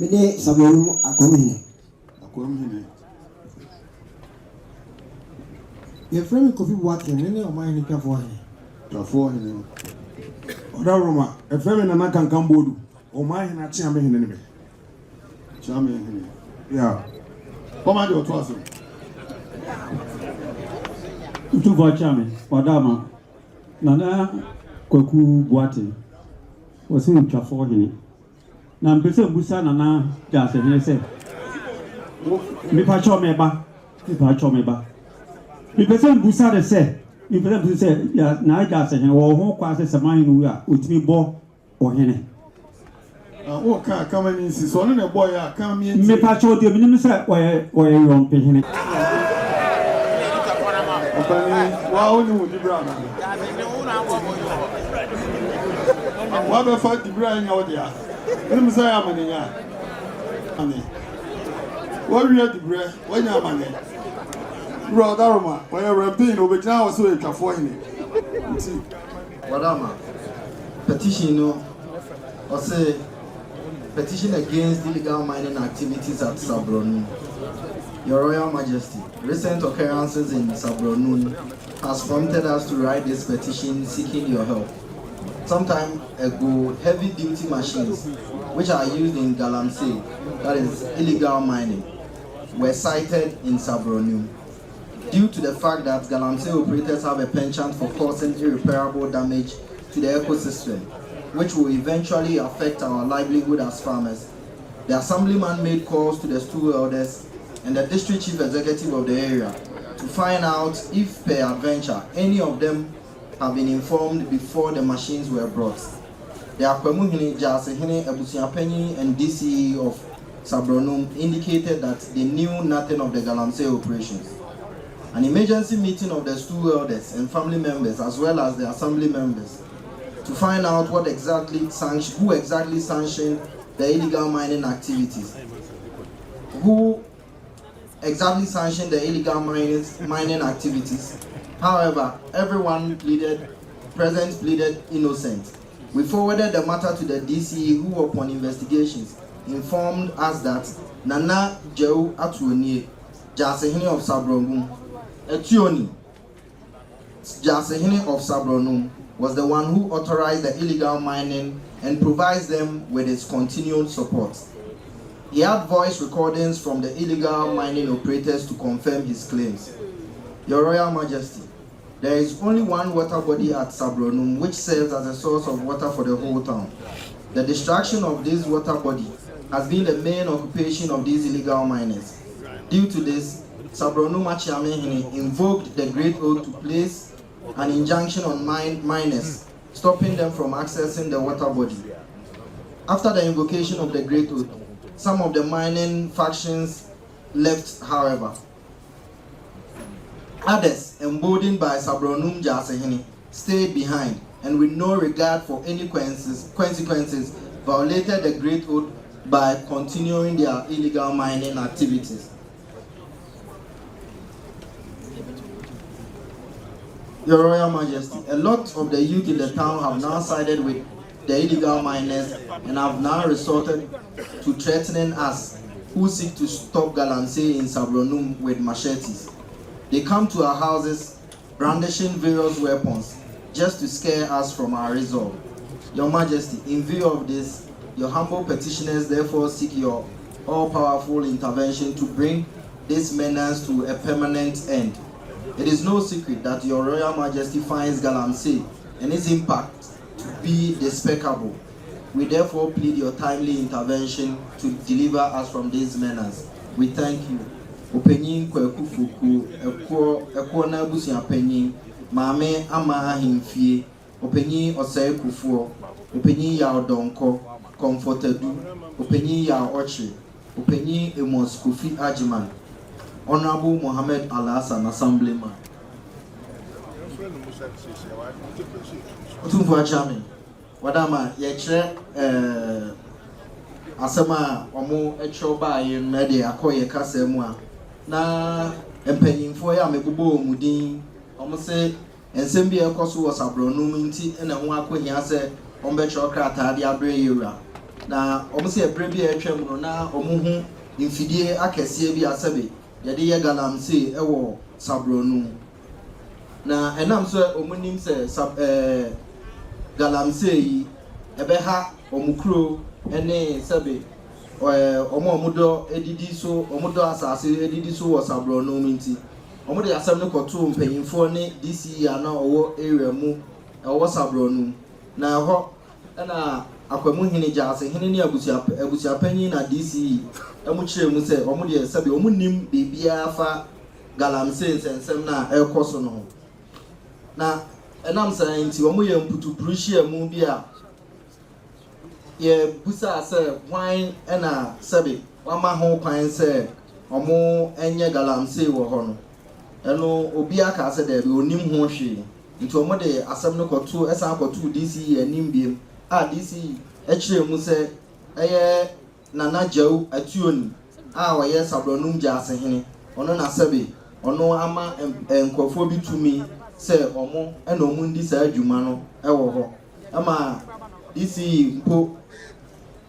Mene Sabronum Akwamhene. Akwamhene. Yɛfrɛ me Kofi Boateng, mene Ɔmanhene Twafoɔ Hene. Twafoɔ Hene. Ɔdawuroma, yɛfrɛ me Nana Kankan Boadu, Ɔmanhene Akyeame Hene ne me. Akyeame Hene. Yeah. Kɔma deɛ ɔtoa so. Otumfoɔ Akyeame, Ɔdawuroma, Nana Kwaku Boateng, wɔse Otwafoɔ Hene. Na mepɛ sɛ mbusa Nana Gyasehene sɛ, mepakyɛw me ba, mepakyɛw me ba. Mepɛ sɛ mbusa no sɛ, mepɛ sɛ mbusa sɛ, Nana Gyasehene, wɔwɔ ho kwan sɛ sɛ man no wu a, otumi bɔ ɔhene? Na woka a, ka ma no nsi. Sɛ ɔno na ɛbɔeɛ a, ka ma yɛntie. Mepakyɛw, deɛ menim ne sɛ ɔyɛ ɔyɛ Yɔmpehene. Ɔpanin, wo ara wonim wo diberɛ anaa? Woabɛfa diberɛ a ɛnyɛ wo dea. Wonim sɛ ɛyɛ amanenya? Amane. Woawia diberɛ, woanya amane. Wura Ɔdaroma, ɔyɛ werɛmpen na ɔbɛgyina hɔ sɛ ɔyɛ Twafoɔ hene. Nti. Wadama petition no ɔse petition against illegal mining activities at Sabronum. Your Royal Majesty, recent occurrences in Sabronum has prompted us to write this petition seeking your help. Some time ago, heavy duty machines, which are used in Galamsey, that is illegal mining, were sighted in Sabronum. Due to the fact that Galamsey operators have a penchant for causing irreparable damage to the ecosystem, which will eventually affect our livelihood as farmers, the assemblyman made calls to the stool elders and the district chief executive of the area to find out if, per adventure, any of them have been informed before the machines were brought. The Akwamuhene, Gyasehene, Abusuapanyin, and DCE of Sabronum indicated that they knew nothing of the Galamsey operations. An emergency meeting of the stool elders and family members, as well as the assembly members, to find out what exactly sanction, who exactly sanctioned the illegal mining activities, who exactly sanctioned the illegal mining, mining activities. However, everyone pleaded, present pleaded innocent. We forwarded the matter to the DCE, who, upon investigations, informed us that Nana Jehu Atuonie, Gyasehene of Sabronum, Atuoni, Gyasehene of Sabronum, was the one who authorized the illegal mining and provides them with his continued support. He had voice recordings from the illegal mining operators to confirm his claims. Your Royal Majesty, there is only one water body at Sabronum which serves as a source of water for the whole town. The destruction of this water body has been the main occupation of these illegal miners. Due to this, Sabronum Achiamehene invoked the Great Oath to place an injunction on miners, stopping them from accessing the water body. After the invocation of the Great Oath, some of the mining factions left, however. Others, emboldened by Sabronum Gyasehene, stayed behind and with no regard for any consequences, violated the Great Oath by continuing their illegal mining activities. Your Royal Majesty, a lot of the youth in the town have now sided with the illegal miners and have now resorted to threatening us who seek to stop Galamsey in Sabronum with machetes. They come to our houses brandishing various weapons just to scare us from our resolve. Your Majesty, in view of this, your humble petitioners therefore seek your all-powerful intervention to bring this menace to a permanent end. It is no secret that Your Royal Majesty finds Galamsey and its impact to be despicable. We therefore plead your timely intervention to deliver us from this menace. We thank you. Opanyin Kwaku Fokuo, Ɛkoɔ, Ɛkoɔ no abusuapanyin, Maame Ama Ahemfie, Ɔpanyin Ɔsɛe Kufuor, Ɔpanyin Yaw Donkor, Comfort Adu, Ɔpanyin Yaw Ɔkyere, Ɔpanyin Amos Kofi Agyeman, Honourable Mohammed Alhassan, Assemblyman. Otumfoɔ Akyame, Wadama, yɛkyerɛ ɛɛ asɛm a wɔkyerɛw baeɛ no de akɔ yɛ kasa mu a, na mpanyimfoɔ yi a mebobɔ wɔn din, wɔn se nsɛm bi a ɛkɔ so wɔ Sabronum nti na ɛho akɔhia sɛ wɔbɛkyerɛw krataa de abrɛ yɛwura. Na wɔn sɛ ɛberɛ bi a atwam no na wɔn hu mfidie akɛseɛ bi a sɛbe yɛde yɛ galamsey wɔ Sabrɔnu. Na ɛnam sɛ wɔn nim sɛ sab ɛɛ galamsey yi ɛbɛha wɔn kuro ne sɛbe ɛɛ wɔn a wɔdɔ didi so wɔdɔ asase didi so wɔ Sabrɔnu mu nti, wɔde asɛm no kɔtoo mpanyinfoɔ ne DCE a na ɔwɔ area mu ɛwɔ Sabrɔnu mu. Na ɛhɔ na Akwamuhene, Gyaasehene ne abusua abusuapanyin na DCE mu kyerɛɛ mu sɛ wɔn deɛ sɛbe wɔn nnim biribiara fa galamsey nsɛnsɛm no a ɛrekɔ so no ho. Na ɛnam saa nti wɔyɛɛ mputupru nhyiamu bi a yɛbisaa sɛ hwan na sɛbe wama ho kwan sɛ wɔnyɛ galamsey wɔ hɔ no. Ɛno obiara kaa sɛ daabi, ɔnnim ho hwee. Nti wɔde asɛm no kɔtoo san kɔtoo DCE anim biom a DCE kyerɛɛ mu sɛ ɛyɛ Nana Gyau Atuoni a ɔyɛ Sabrɔnum Gyaasehene, ɔno na sɛbe ɔno ama nkurɔfoɔ bi tumi sɛ wɔn na wɔn ndi saa dwuma no wɔ hɔ. Ɛma DCE mpo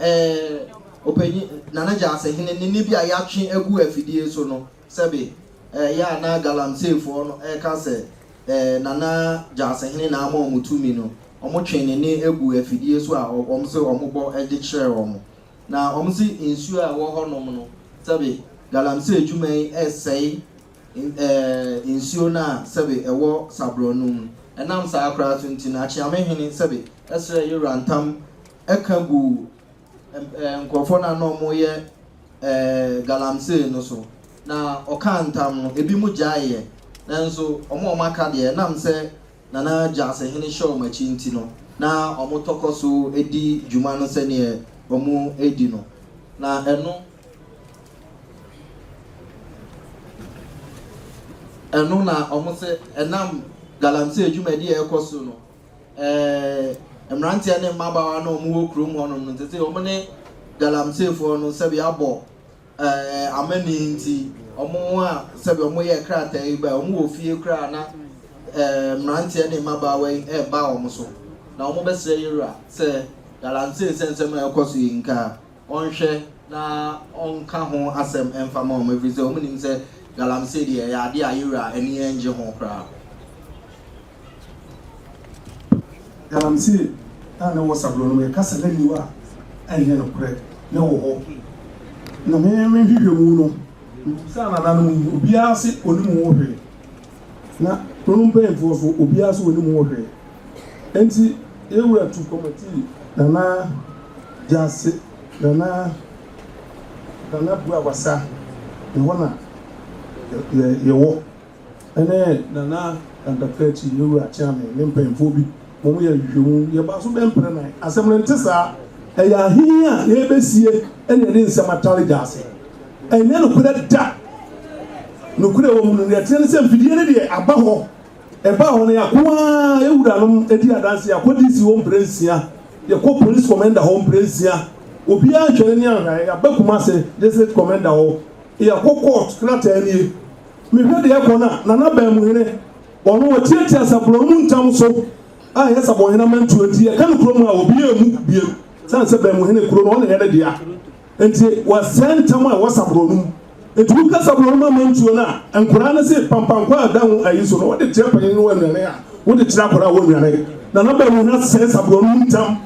ɛɛ ɔpanyin Nana Gyaasehene ne nne bi a yɛatwe agu afidie so no sɛbe ɛyɛ a na galamseyfoɔ no ɛreka sɛ Nana Gyaasehene na ama wɔn tumi no, wɔtwee ne nne guu afidie so a wɔn se wɔbɔ de kyerɛɛ wɔn. Na wɔn se nsuo a ɛwɔ hɔnom no, sɛbe galamsey adwuma yi resɛe nsuo no a sɛbe ɛwɔ Sabrɔ no mu. Ɛnam saa koraa so nti no, Akyeamehene sɛbe srɛɛ Yewura ntam ka guu nkurɔfoɔ no a na wɔreyɛ galamsey no so, na ɔkaa ntam no, ebinom gyaeeɛ, nanso wɔn a wɔaka deɛ, ɛnam sɛ Nana Gyasehene hyɛ wɔn akyi nti no, na wɔtɔ kɔ so di dwuma no sɛdeɛ wɔdi no. Na ɛno ɛno na wɔn sɛ ɛnam galamsey dwumadi a ɛrekɔ so no, Ɛɛ, mmeranteɛ ne mmabaawa no a wɔwɔ kurom hɔnom no, seesei wɔn ne galamseyfoɔ no sɛbe abɔ ɛɛ amani nti, wɔn a sɛbe wɔyɛ krataa yi ba, wɔn wɔ fie koraa na ɛɛ mmeranteɛ ne mmabaawa yi ɛreba wɔn so, na wɔbɛsrɛ yɛwura sɛ galamsey nsɛnsɛm a ɛrekɔ so yi nka ɔnhwɛ na ɔnka ho asɛm mfa ma wɔn, ɛfiri sɛ wɔnim sɛ galamsey deɛ ɛyɛ adeɛ a yɛwura ani nnye ho koraa. Galamsey a na ɛwɔ Sabro no, yɛka sɛ na nni hɔ a, ɛnyɛ nokorɛ, na ɛwɔ hɔ. Na me me nhwehwɛmu no, mebisaa nananom yi, obiara se ɔnim ho hwee. Na kuro no mpanyinfoɔ nso, obiara se ɔnim ho hwee. Enti yɛn wura tu kɔmɛtii Nana Gyase, Nana Nana Buawasa, ɛhɔ na yɛwɔ. ne Nana Kantakrachi, ne Wura Kyeame ne mpanyimfoɔ bi ma wɔyɛɛ nhwehwɛmu. Yɛbaa so bɛyɛ mprɛ nan. Asɛm no nte saa. Ɛyɛ ahenni a yɛrebɛsie na yɛde nsɛm atare gya ase. Ɛnyɛ nokorɛ da. Nokorɛ wɔ mu no, deɛ ɛteɛ ne sɛ mfidie no deɛ aba hɔ. Ɛbaa hɔ no, yɛako ara, yɛn wuranom di adanseɛ, yɛakɔ DC hɔ mprɛ nsia, yɛkɔ Police Commander hɔ mprɛ nsia. Obiara anhwɛ n'ani anhwɛ yɛn. Yɛaba Kumase District Commander hɔ, yɛakɔ court, krataa nie. Mehwɛ deɛ ɛkɔ no a, Nana Baamuhene, ɔno ɔtiatia Saborɔn mu ntam so a ɛyɛ Sabɔnhene amantuo nti yɛka no kurom a obiara mmu biem sane sɛ Baamuhene kuro no ɔna ɛyɛ ne dea nti wɔsɛe ntam a ɛwɔ Saborɔn no mu nti woka Saborɔn mu amantuo no a nkoraa no se pampankwa a ɛda ho ayi so no wode kyerɛ panyin no wɔ nnuane a wode kyerɛ akwadaa wɔ nnuane. Nana Baamuhene asɛe Saborɔn no mu ntam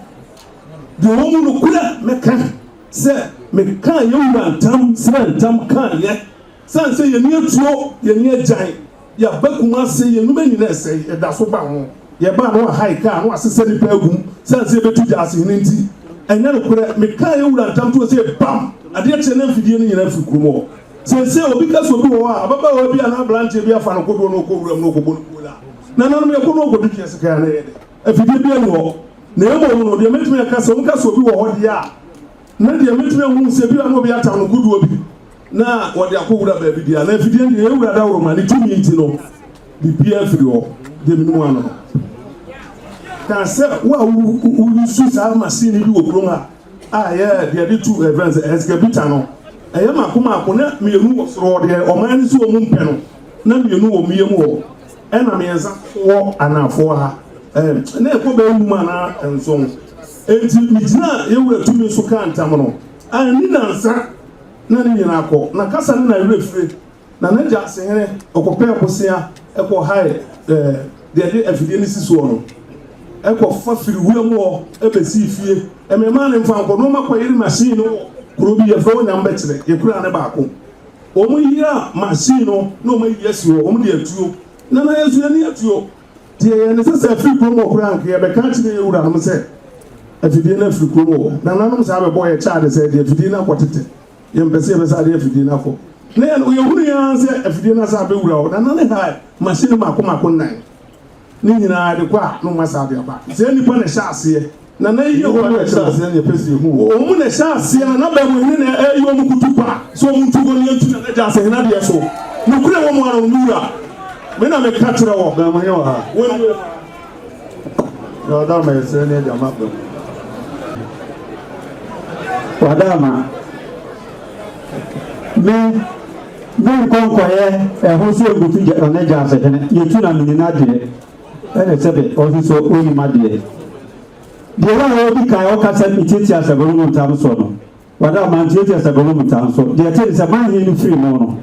deɛ ɔwɔ mu no korɛ mɛka sɛ mekaa yɛn wura ntam srɛ ntam kaeɛ. Sane sɛ yɛnni atuo, yɛnni agyan, yɛaba Kumase, yɛn nnwuma nyinaa ɛsɛe, yɛda so ba ho. Yɛba a na wɔahae kaa, na wɔasesa nnipa agu mu, sane sɛ yɛbɛtu Gyaasehene nti. Ɛnyɛ nokorɛ, mekaa yɛn wura ntam too sɛ bam! Adeɛ kyeeɛ na mfidie no nyinaa firi kurom hɔ. Seesei obi ka sɛ obi wɔ hɔ a, ababaawa bi anaa aberanteɛ bi afa no kodoɔ na ɔkɔ wuram na ɔkɔbɔ no kuo a, nananom yɛkɔ na ɔkɔtwitwi yɛn sekan a na ɛyɛ dɛ. Afidie biara nni hɔ. Na mmom no, deɛ mɛtumi aka sɛ wɔka sɛ obi wɔ hɔ deɛ a, na deɛ mɛtumi ahunu sɛ ebia na obi atam no kodoɔ bi na wɔde akɔ wura baabi deɛ a, na afidie no deɛ yɛn wura dawuroma ne tumi nti no, biribiara firi hɔ. Deɛ menim ano no. Ka sɛ wo a woyusu saa machine bi wɔ kurom ha a ɛyɛ deɛ de tu ɛfɛn sɛ excavator no, ɛyɛ mako mako na mmienu wɔ soro hɔ deɛ ɔman no si wɔn mpɛ no, na mmienu wɔ mmea mu hɔ, ɛna mmiɛnsa wɔ anaafoɔ ha, ɛɛ na ɛkɔ bɛyɛ num anaa nson. Enti megyinaa yɛn wura tumi so kaa ntam no, anni nnansa na ne nyinaa kɔ. Na kasa no na werɛ fire. Na n'agya Asehene kɔpɛɛ bosea kɔhae deɛ ɛde afidie no si soɔ no, kɔfa firi wuram hɔ bɛsii fie. Memaa no mfa nkɔ na ɔma kɔyere machine no wɔ kuro bi yɛfrɛ hɔ Nyambɛkyerɛ, yɛ kuraa no baako. Wɔyera machine no na wɔayi asi hɔ, wɔde atuo. Na na yɛn nso yɛnni atuo. Nti yɛyɛɛ no sɛ sɛ afiri kurom hɔ koraa a anka yɛbɛka akyerɛ yɛn wuranom sɛ afidie no afiri kurom hɔ. Nananom saa bɛbɔɔ yɛn kyaade sɛ yɛde afidie no akɔtetɛ. Yɛmpɛ sɛ yɛbɛsan de afidie no akɔ. Na yɛn yɛhunu yɛn ara sɛ afidie no asan abɛwura hɔ. Nana ne hae machine mmaako mmaako nnan. Ne nyinaa de kɔ a na wɔn asan de aba. Saa nnipa na ɛhyɛ aseɛ. Nana yi yɛ wɔn na ɛhyɛ aseɛ na yɛpɛ sɛ yɛhu wɔn. Wɔn na ɛhyɛ aseɛ na na Bɛmuhene na ɛyɛ wɔn kutupa sɛ wɔn ntu hɔ ne yɛntu Nana Gyasehene adeɛ so. Nokorɛ wɔ mu ara no, me wura, me na meka kyerɛ wɔ. Bɛmuhene wɔ ha. Wɔn nie. Wada ama yɛsrɛ ne agya ma bɛmu. Wada ama me me nkɔ nkɔyɛ ɛho sɛ nkutu gya ɔne gya asehene yɛtu na menina adeɛ ɛne sɛbe ɔnso so ɔnim adeɛ deɛ wɔ a ɔdi kan ɔka sɛ metiatia sɛ bɛno mu ntam soɔ no Wɔda amantiatia sɛ bɔne mu taa nso. Deɛ ɛte ne sɛ, man he no firi mu no,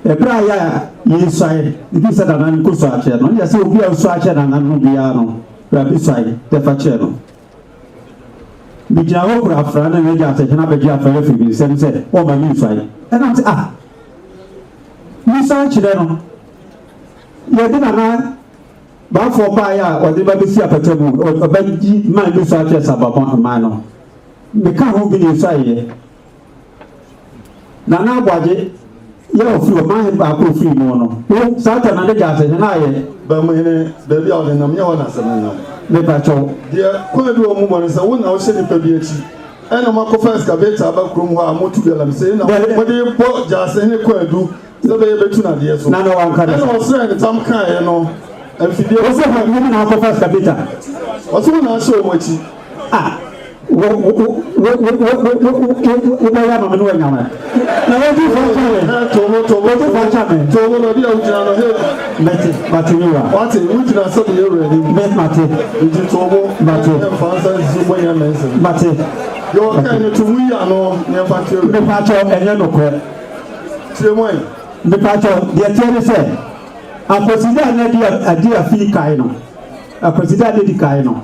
ɛberɛ a yɛ a yesuae, ɛfiri sɛ nana no kɔsua akyerɛ no, ne yɛ sɛ obi a ɔsua akyerɛ nana no biara no, bra bɛsuae dɛ fa kyerɛ no. Megyina hɔ kura afra na n'agya Asɛhene abɛgye afra no afiri me nsam sɛ ɔmma mensuae. Ɛna mese, ah, mesuae kyerɛ no, yɛde nana Baafoɔ baeɛ a ɔde ba bɛsi apata mu, ɔbɛgye man bi so akyerɛ Sababɔn man no. Meka ho bi na ɛsuaeɛ. Nana Aboagye yɛ ɔfiri ɔman hene baako ɔfiri mu no. Wo saa ta Nana Gyasi hene ayɛ. Bamuhene, baabi a ɔde nam nyɛ hɔ na asɛm no nam. Mepa kyɛw. Deɛ kwan bi wɔ mu bɔ ne sɛ wo na wohyɛ nipa bi akyi ɛna moakɔfa excavator aba kurom hɔ a motu galamsey na mode bɔ Gyasi hene kwaadu Sɛ ɛbɛyɛ bɛtu no adeɛ so. Na na wanka ne Ɛna sa. ɔsrɛɛ ne tam kaeɛ no mfidie. Ɔsɛ hɔ wɔn na akɔfa excavator. Ɔsɛ wo na ahyɛ wɔn akyi. Ah wo wo wo wo wo wo wo wo wo bɛyɛ ama me ne wanya me. Na wɔtu fa kyɛ me. Hɛ to ho to ho Wɔtu fa kyɛ me. to ho baabi a wogyina no he. Mɛte mate me wura. Wate wogyina sɛ meyɛ wura anim. Me mate. Nti to ho. Mate. Mfa nsa nsusu bɔ nyɛ mɛnsɛm. Mate. Deɛ ɔkae no to ho yi ano ne ɛmfa nkyerɛ wura. Mepa kyɛw ɛnyɛ nokorɛ. Tie mo ɛ. Mepakyɛw, deɛ ɛteɛ ne sɛ, Akwasida a na adi adi afe yi kae no, Akwasida a na edi kae no,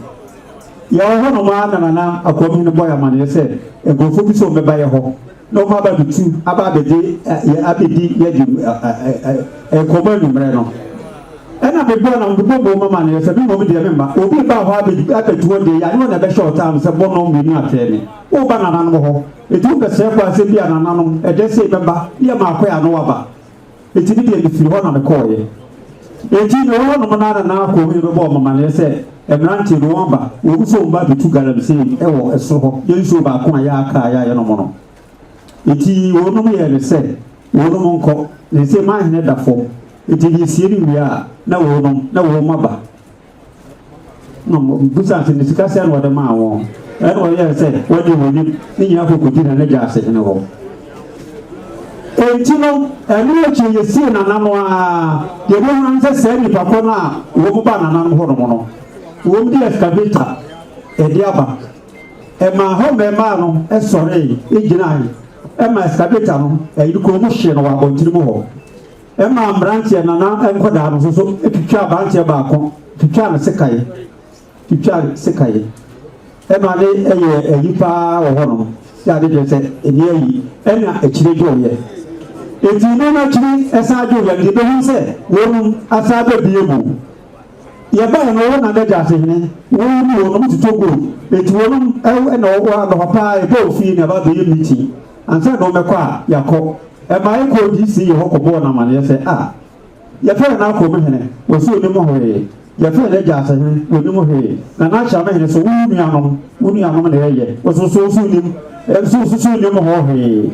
yɛwɔ hɔnom ara na Nana Akoamhene bɔe amanneɛ sɛ nkurɔfoɔ bi sɛ wɔmmɛba yɛ hɔ na wɔn aba abɛtu aba abɛgye yɛ abɛdi yɛ adi nkɔmmɔ anwummerɛ no. Ɛna mebɔɔ na mebɔ bɔɔ mu amanneɛ sɛ me mmom deɛ memma. Obi reba hɔ abɛtu hɔ deɛ, yɛane wɔn na ɛbɛhyɛ ɔtaa no sɛ bɔ nnɔn mmienu atwɛn me. Woreba nananom hɔ. Enti wobɛsrɛ kwan sɛ ebia nananom, ɛdɛ sei bɛba ne yɛ maakɔɛ a na waba. Enti me deɛ mefiri hɔ na mekɔɔeɛ. Enti mewɔ hɔ nom no ara na Nana Akohene bɛbɔɔ me amaneɛ sɛ mmeranteɛ bi wɔn aba, wɔn nso wɔn ba abɛtu galamsey wɔ soro hɔ, yɛn nsuo baako a yɛ aka a yɛ a yɛnom no. Enti wɔnom yɛɛ no sɛ wɔnom nkɔ, na sei manhene da fam, enti yɛsie no wie a na wɔnom na wɔn aba. Na wɔbisaa sɛ, Ne sika sɛn na ɔde maa wɔn? Ɛnna ɔyɛɛ sɛ wɔde wɔnim ne nyinaa kɔkɔgyina n'agya asehene hɔ. Enti no, ɛno akyi yɛsiee nana no ara. Deɛ ɛbɛhunu ne sɛ saa nnipa korɔ no a wɔn baa nananom hɔnom no, wɔn de excavator ɛde aba. Ɛmaa hɔ mmarimaa no sɔree gyinae, ɛma excavator no ɛyi kuro mu hyee no wɔ abɔntene mu hɔ. Ɛmaa mmeranteɛ na na nkwadaa no nso so twitwaa aberanteɛ baako, twitwaa no sekae, twitwaa no sekae. Ɛma ne ɛyɛ ayi paa wɔ hɔnom, yɛ ade kyerɛ sɛ ɛni ayi, ɛna akyire dwoeɛ. Enti no no akyiri ɛsan dwoeɛ no, yɛbɛhu sɛ wɔnom asan abɛbie mu. Yɛbaeɛ no, wɔn na na Gyasehene, wɔn ne wɔnom totɔ gold, enti wɔnom ɛna wɔwɔ anɔpa paa yɛbɔ ofie na yɛba abɛyɛ meeting. Ansa na ɔmmɛkɔ a, yɛakɔ. Ɛmaa yɛkɔɔ DC hɔ kɔbɔɔ no amanneɛ sɛ, Ah, yɛfrɛ no Akoom hene, ɔse ɔnnim hwee. Yɛfrɛ no Agyaase hene, ɔnnim hwee. Nana Akyame hene so, wo nuanom, wo nuanom na ɛyɛ, wo nso so wo nso wonnim, nso wo nso so wonnim ho hwee.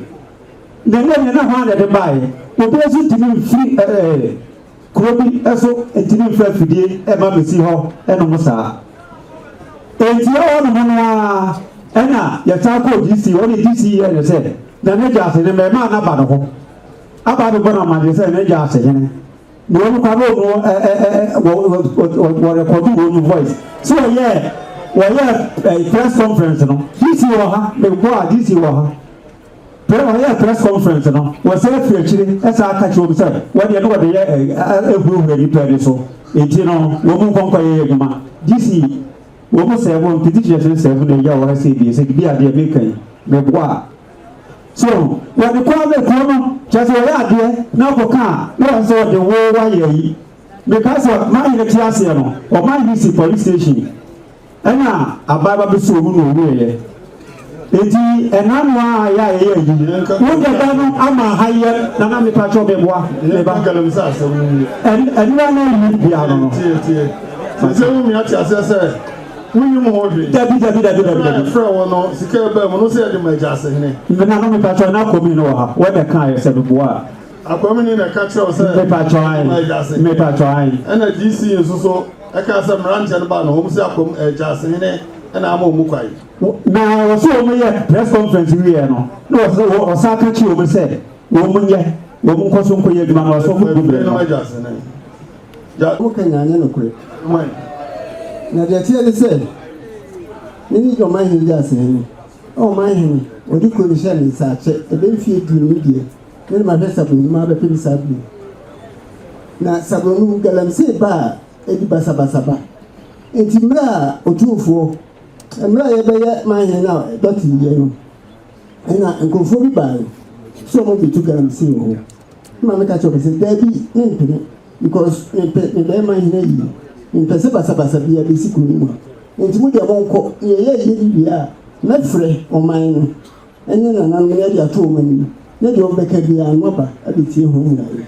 Na ɛnnɛ deɛ na hwan na ɛde baeɛ? Obiara nso ntumi mfiri ɛɛ. Kuro bi so ntumi mfa afidie mma mmɛsi hɔ nom saa. Enti ɛhɔ nom no ara ɛna yɛsan kɔɔ DC hɔ ne DC yɛɛ no sɛ Nana Gyasi no mmarimaa no aba ne hɔ aba abɛbɔ no amaneɛ sɛ Nana Gyasi hene na wɔn koraa na wɔn wɔ rekɔdo wɔn voice sɛ ɔyɛɛ. wɔyɛɛ ɛyi press conference no, DC wɔ ha, mebɔ a DC wɔ ha. Prɛ wɔyɛɛ press conference no, wɔsan firi akyire ɛsan aka kyerɛ wɔn sɛ wɔdeɛ no wɔde yɛ ɛ ɛhuahua nnipa ani so, enti no wɔn nkɔ nkɔyɛ adwuma. DC wɔn sɛ wɔn petitioners no sɛ na ɛyɛ wɔ ha sɛ bi sɛ bi adeɛ meka yi meboa a. So wɔde kɔ abɛ kuro no kyerɛ sɛ wɔyɛ adeɛ na ɔkɔka a na wɔn sɛ wɔde wo wayɛ yi. Meka sɛ ɔmanhene te aseɛ no, ɔmanhene si police station ɛna aban ba bɛsi wɔn mu na ɔwieɛ. Eti ɛna no a yɛ a yɛyɛ yi, wo dada no ama ha yɛ nana mepa kyɛw meboa meba. Galamsey asɛm no wie. Ɛnura na yi bia no no. Tie tie. Sɛ wo mi ate aseɛ sɛ wonyi mu ho hwee. Dabi dabi dabi dabi dabi. Frɛ wɔ no sika ɛbɛn mu no sɛ yɛde ma agya asehene. Nana mepa kyɛw na kɔmi no wɔ ha. Wɔn na ɛka yɛ sɛ meboa. Akwamini na ɛka kyerɛ wo sɛ Mepa kyɛw ayi. ma agya asehene. Mepa kyɛw ayi. Ɛna DC nso so ɛka sɛ mmeranteɛ no ba no wɔn sɛ akwam agya asehene ɛna ama wɔn kwae. Na wɔsɛ wɔn yɛ press conference wieɛ no na wɔsɛ wɔsan ka kyerɛ wɔn sɛ wɔn nyɛ wɔn nkɔ so nkɔyɛ adwuma no wɔsɛ wɔn bu brɛ no no. agya asehene. Ja Woka nyinaa nyɛ nokorɛ. hwan? Na deɛ ɛteɛ ne sɛ, me ne ɔmanhene gye asehene. Ɔmanhene, ɔde kuro no hyɛɛ me nsa akyɛ, ɛbɛ mfeɛ 20 deɛ, me ne mahwɛ Sabronum abɛpem saa bere. Na Sabronum galamsey ba a ɛdi basabasaba. Enti mmerɛ a otumfoɔ, mmerɛ a yɛbɛyɛ manhene no a dɔte yɛ no, ɛna nkurɔfoɔ bi baeɛ sɛ wɔn bɛtu galamsey wɔ hɔ. Ma meka kyerɛ wɔn sɛ, daabi, mempene, because mepɛ mebɛyɛ manhene ayi. Mempɛ sɛ basabasa biara bɛsi kuro no mu a. Enti mo deɛ monkɔ, na yɛyɛ yie no wie a, mɛfrɛ ɔman no ɛne nananom na yɛde ato wɔn anim, na deɛ wɔbɛka biara no aba abɛtie ho mmuaeɛ.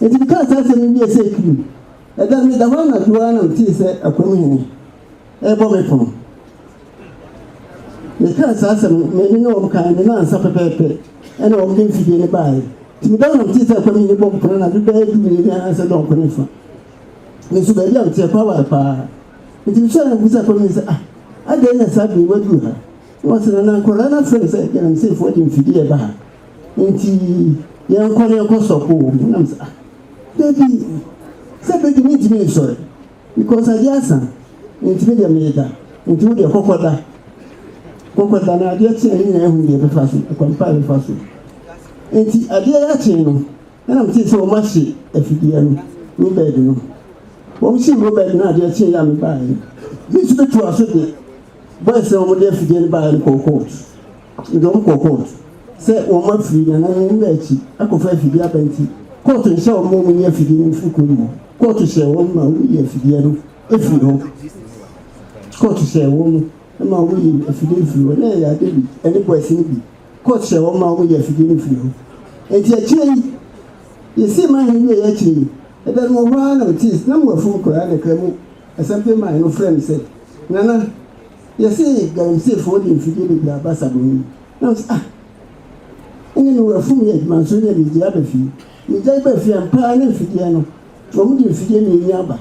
Enti mekaa saa asɛm no wie sɛ kirim. Ɛda no meda hɔ anadwo ara na metee sɛ akwamhene ɛrebɔ me pono. Mekaa saa asɛm no, me ne wɔn kae me nansa pɛpɛɛpɛ ɛna wɔn de mfidie no baeɛ. Nti meda hɔ na metee sɛ akwamhene bɔ me pono anadwo bɛyɛ 12 anaasɛ dɔnko ne fa. Me nso baabi a meteɛ kɔ aware paa. Nti mesɔre na mebisa akwamhene sɛ, ah, adɛn na saa bere yi waduru ha? Na wɔse nana nkwadaa no afrɛ me sɛ galamseyfoɔ de mfidie ɛba ha. Nti yɛnkɔ na yɛnkɔ sɔko wɔ mu. Na mesɛ, ah, dabi, sɛ bɛdi mentumi nsɔre. Because adeɛ asa, nti me deɛ meda. Nti wo deɛ kɔkɔ da. Kɔkɔ da na adeɛ kye a yɛn nyinaa ehu deɛ ɛbɛfa so, ɛkwan pa a ɛbɛfa so. Nti adeɛ yɛ akye no, ɛna metee sɛ wɔn ahye afidie no, robɛd no. Wɔn hyee robɛd no adeɛ kye yɛ a mebaeɛ no. Me nso bɛtu aso de boys na wɔn de afidie no baeɛ no kɔɔ court. Mede wɔn kɔɔ court sɛ wɔn afiri nananom mmerɛ akyi akɔfa afidie aba nti court nhyɛ wɔn ma wɔn nyi afidie no mfiri kurom hɔ. Court hyɛ wɔn ma wɔyi afidie no efiri hɔ. Court hyɛ wɔn ma wɔyi afidie no firi hɔ. Na ɛyɛ ade bi ɛne boys no bi. Court hyɛ wɔn ma wɔyi afidie no firi hɔ. Nti akyire yi yɛsii man no wie akyire yi ɛda no wɔ hɔ ara na metee na mo afum koraa na kra mu assembly man no frɛ me sɛ nana yɛse galamseyfoɔ de mfidie bebree aba Sabon mu. Na mesɛ ah ɛne me wɔ afum yɛ adwuma nso nyɛ megyae aba fie. Megyae ba fie ampa ara na mfidie no wɔn de mfidie mmienu aba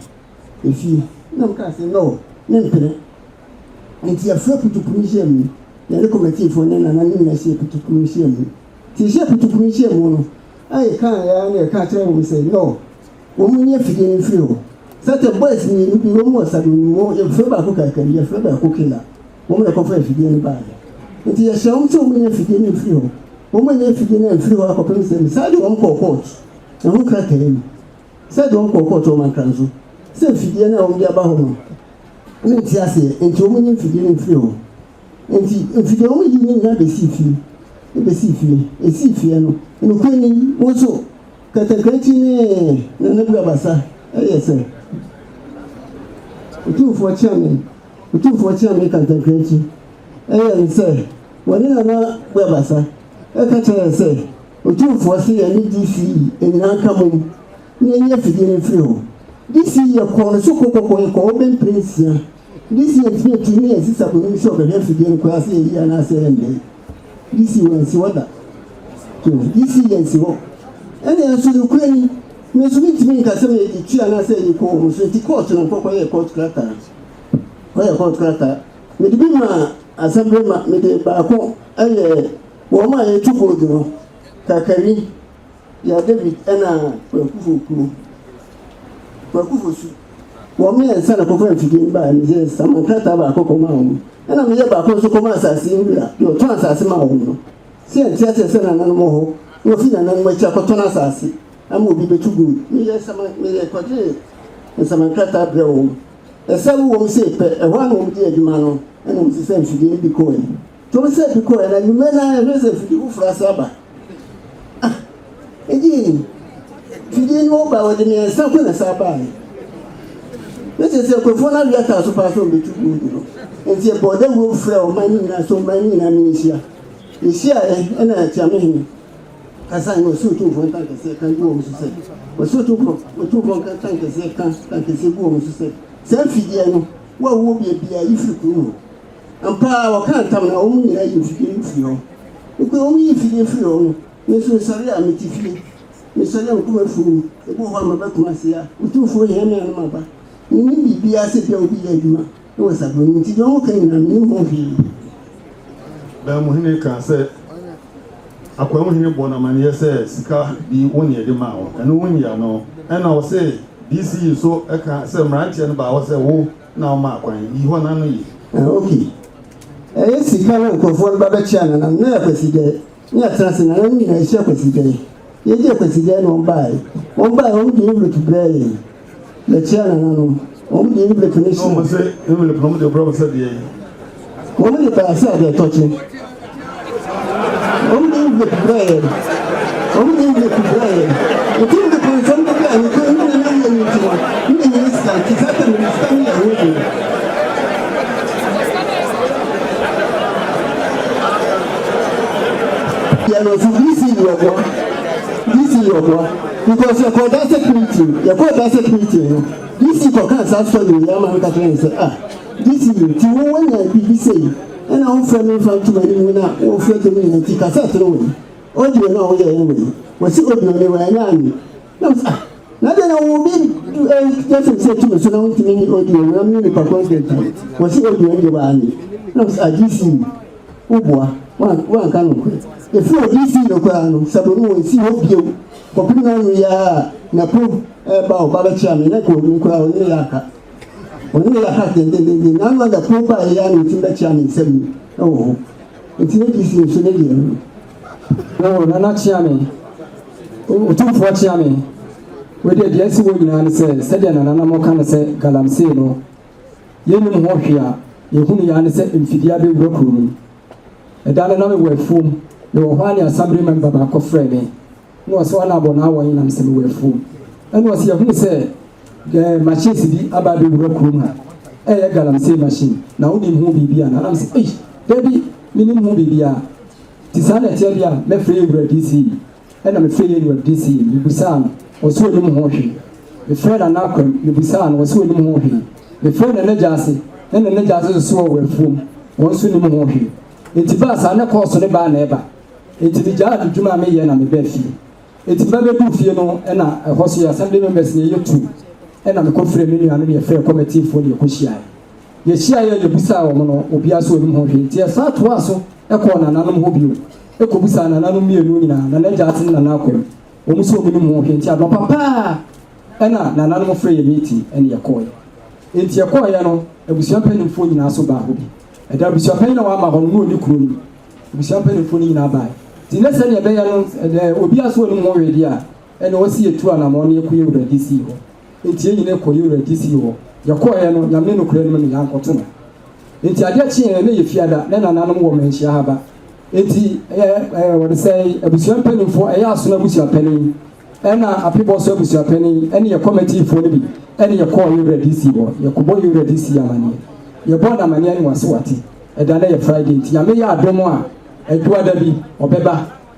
efie. Na mekaa sɛ no mempene. Nti yɛfrɛ putukuru nhyiamu. Yɛne kɔmɛtiifoɔ ne nana no nyinaa hyia putukuru nhyiamu. Nti yɛhyia putukuru nhyiamu no a yɛkaa yɛ ara na yɛka kyerɛ wɔn sɛ no wɔn nyi afidie no mfiri hɔ. Sɛtɛ boys mmienu bi wɔn wɔ Sabon mu wɔn yɛfrɛ baako kakari yɛfrɛ baako kela wɔn na kɔfa afidie no baeɛ. Nti yɛhyɛ wɔn sɛ wɔn nyi afidie no mfiri hɔ. Wɔn anyi afidie no amfiri hɔ akɔpem sɛ saa de wɔn kɔɔ court ɛho krataa yi sɛ de wɔn kɔɔ court wɔn ankra nso sɛ afidie no a wɔn de aba hɔ no mente aseɛ nti wɔn nyi mfidie no mfiri hɔ. Nti mfidie wɔn yi ne nyinaa bɛsii fie bɛsii fie ɛsii fie no nokorɛ ni wɔn nso katakrakyi ne Nana Buabasa ɛyɛ sɛ Otumfoɔ Kyeame Otumfoɔ Kyeame Kantakrakyi ɛyɛ ne sɛ wɔne Nana Buabasa ɛka kyerɛ yɛ sɛ Otumfoɔ se yɛne DCE nyinaa nka mom na yɛnyi afidie no mfiri hɔ. DCE yɛkɔɔ no so kɔkɔkɔ yɛkɔɔ hɔ bɛ mprɛ nsia. DCE antumi antu ne yɛn sisa kɔnim sɛ ɔbɛhwɛ afidie no koraa sɛ yɛyi anaasɛ yɛnyɛ. DCE wansi hɔ da. So DCE yɛnsi hɔ. Ɛne nso nokorɛ ni, me nso mentumi nka sɛ meyɛ tua anaasɛ yɛyi kɔ wɔn so nti court no nkɔkɔ yɛ court krataa. Kɔyɛ court krataa. Mede bi ma assembly ma mede baako ɛyɛ wɔn a yɛtu gold no kakari ya David ɛna Kwaku Fokuo Kwaku Fosu. Wɔn mmiɛnsa na kɔfa mfidie no baeɛ. Meyɛɛ saman krataa baako kɔmaa wɔn, ɛnna meyɛɛ baako nso kɔmaa asase no wura, deɛ ɔtɔn asase maa wɔn no. Sɛ yɛnte aseɛ sɛ nananom wɔ hɔ na wɔfiri nananom akyi akɔtɔn asase ama obi bɛtu gold. Meyɛɛ saman, meyɛɛ kɔgyee nsaman krataa brɛɛ wɔn. Ɛsɛ wo wɔn sei pɛ, ɛhɔ ara na wɔn dii adwuma no, ɛnna wɔn sesaa mfidie no bi kɔeɛ. Nti wɔn sesaa bi kɔeɛ, na anwummerɛ no ara yɛhwɛ sɛ mfidie foforɔ asan aba. Ah, ɛdeɛn ni? Mfidie no ba, wɔde mmiɛnsa ko na ɛsan baeɛ. Na kyerɛ sɛ nkurɔfoɔ no awe ataa so paa sɛ wɔbɛtu gold no. Nti yɛbɔɔ dawuro frɛɛ ɔman no nyinaa sɛ ɔman no nyinaa mmɛnhyia. Yɛhyiaeɛ, ɛnna Kyeamehene kasaeɛ na ɔsii Otumfoɔ ntankɛseɛ ka gu wɔn so sɛ, ɔsii Otumfoɔ, Otumfoɔ ntankɛseɛ ka ntankɛseɛ gu wɔn so sɛ, saa mfidie no, wo a wowɔ bia biara, yi firi kurom hɔ. Ampa ara wɔkaa ntam na wɔn nyinaa yii mfidie no firii hɔ. Nokorɛ wɔn yii mfidie firii hɔ no, me nso mesɔre a mete fie, mesɔre a mekɔ m'afuom, ebi wɔ hɔ a maba Kumasi a, Otumfoɔ hia me a na maba. Mennim biribiara sɛ ebia obi yɛ adwuma wɔ asafo no mu nti deɛ wɔka nyinaa mennim ho hwee. Baamuhene kaa sɛ, Akwamuhene bɔɔ no amanneɛ sɛ sika bi wo ne yɛde maa wo, ɛno wonyi ano. Ɛna ɔse DC nso ka sɛ mmeranteɛ no baa hɔ sɛ wo na womaa kwan, yi hɔ n'ano yi. Ah ok, ɛyɛ sika na nkurɔfoɔ no ba bɛkyea nana no, na yɛ Kwasidaɛ, ne yɛatena ase, nana no nyinaa yɛhyia Kwasidaɛ, yɛgye Kwasidaɛ na wɔn baaɛ, wɔn baaɛ wɔn de envelope brɛɛ yɛn. Yɛkyia nananom. Wɔn de envelope no hyɛ. Wɔn se envelope no wɔn de brɛ wɔn sɛ deɛ yi. Wɔn de baa sɛ adeɛ tɔkye. Wɔn de envelope brɛ yɛn. Wɔn de envelope brɛ yɛn. Nti envelope no sɛ wɔn de brɛ yɛn nti ne nana yɛ ne nti no ne nyɛ sika nti saa tɛm no sika no yɛ ho adwuma. Yɛ no nso DC yɛ ɔboa. DC yɛ ɔboa. Because yɛkɔɔ district meeting, yɛkɔɔ district meeting no, DC kɔkaa saa story wei ama me ka kyerɛ no sɛ, ah, DC nti wo woanya biribi sei, ɛna womfrɛ me mfa nto m'anim na wofrɛ dɔm nyinaa nti cassette no wei, audio no a woyɛɛ no wei, wɔsi audio no wei, ɛnyɛ ane. Na mesɛ, ah, na deɛ na wo bi gyesɛm sɛ tu me so na wontumi nye audio no na me nipa content no, wɔsi audio no deɛ wɔanye. Na mesɛ, ah, DC, woboa, woanka nokorɛ. Ɛfiri wɔ DC no koraa no, sɛ bo no wɔnsi hɔ bio. Kɔpem no ano yi ara a na po reba ɔba bɛkyea me na nka ɔnim koraa ɔne me yɛ aka ɔne me yɛ aka dendendenden na ano ada po baa yi ara na ɔtumi bɛkyea me nsam yi wɔ hɔ nti ne DC nso ne deɛ no. Oh, Nana kyea me. Otumfoɔ kyea me. Wei deɛ deɛ asi wɔ nyinaa ne sɛ sɛdeɛ nananom ka no sɛ galamsey no yɛnnim ho hwee a yɛhunu yɛ ara ne sɛ mfidie abɛwura kuro no mu. Ɛda no na mewɔ afuom, mewɔ hɔ a ne assembly member baako frɛɛ me na ɔse ɔna abɔ n'awɔ yi na mesɛ mewɔ afuom. Ɛna ɔse yɛhunu sɛ eh, machines bi aba abɛwura kurom ha, ɛyɛ galamsey machine, na wonim ho biribi anaa? Na mesɛ ei, dabi, menim ho biribiara. Nti saa na ɛteɛ deɛ a, mɛfrɛ yɛn wura DC. Ɛna mefrɛɛ yɛn wura DC, mebusaa no, ɔse ɔnim ho hwee. Mefrɛɛ Nana Akwam, mebusaa no, ɔse ɔnim ho hwee. Mefrɛɛ Nana Gyase, na Nana Gyase nso so wɔ afuom, wɔn nso nim ho hwee. Enti baa saa na kɔɔso no baa na ɛba. Enti megyaa me dwuma a meyɛ na mebaa fie. Enti meba bɛduu fie no na ɛhɔ so yɛ assembly members na yɛyɛ tu. Ɛna mekɔfrɛɛ me nuanom yɛfrɛɛ kɔmɛtiifoɔ na yɛkɔhyiaeɛ. Yɛhyiaeɛ a yɛbisaa wɔn no, obiara nso ɔnim ho hwee. Enti yɛsan toaa so kɔɔ nananom hɔ bio kɔbisaa nananom mmienu nyinaa, Nana Gyasi ne Nana Akwam. Wɔn nso wɔnnim ho hwee. Enti anɔpa pa ara na nananom frɛɛ yɛn meeting na yɛkɔeɛ. Enti yɛkɔeɛ no, abusua mpanimfoɔ nyinaa nso baa hɔ bi. Ɛda abusuapanyin a wamma hɔ no, na ɔnni kuro no mu. Abusua mpanimfoɔ no nyinaa baeɛ. Enti na sɛdeɛ ɛbɛyɛ no, obiara nso ɔnnim ho hwee deɛ a, ɛnna ɛwɔ sɛ yɛtu anammɔn na yɛkɔ yɛn wura DC hɔ. Enti yɛn nyinaa kɔɔ yɛn wura DC hɔ. Yɛkɔeɛ no, Nyame ne nokorɛ no mu no, yɛankɔto no. Enti adeɛ kyeeɛ no, na ɛyɛ Fiada, na nananom wɔ Manhyia ha ba. Enti ɛɛ ɛɛ wɔde sɛn, abusua mpanimfoɔ, ɛyɛ Asono abusuapanin, ɛna Apebɔ so abusuapanin, ɛne yɛ kɔmɛtiifoɔ no bi, ɛne yɛkɔɔ yɛn wura DC hɔ. Yɛkɔbɔɔ yɛn wura DC amaneɛ. Yɛbɔɔ no amaneɛ no, wase wate. Ɛda no yɛ Friday, nti Nyame yɛ adom a, Adwoada bi, ɔbɛba.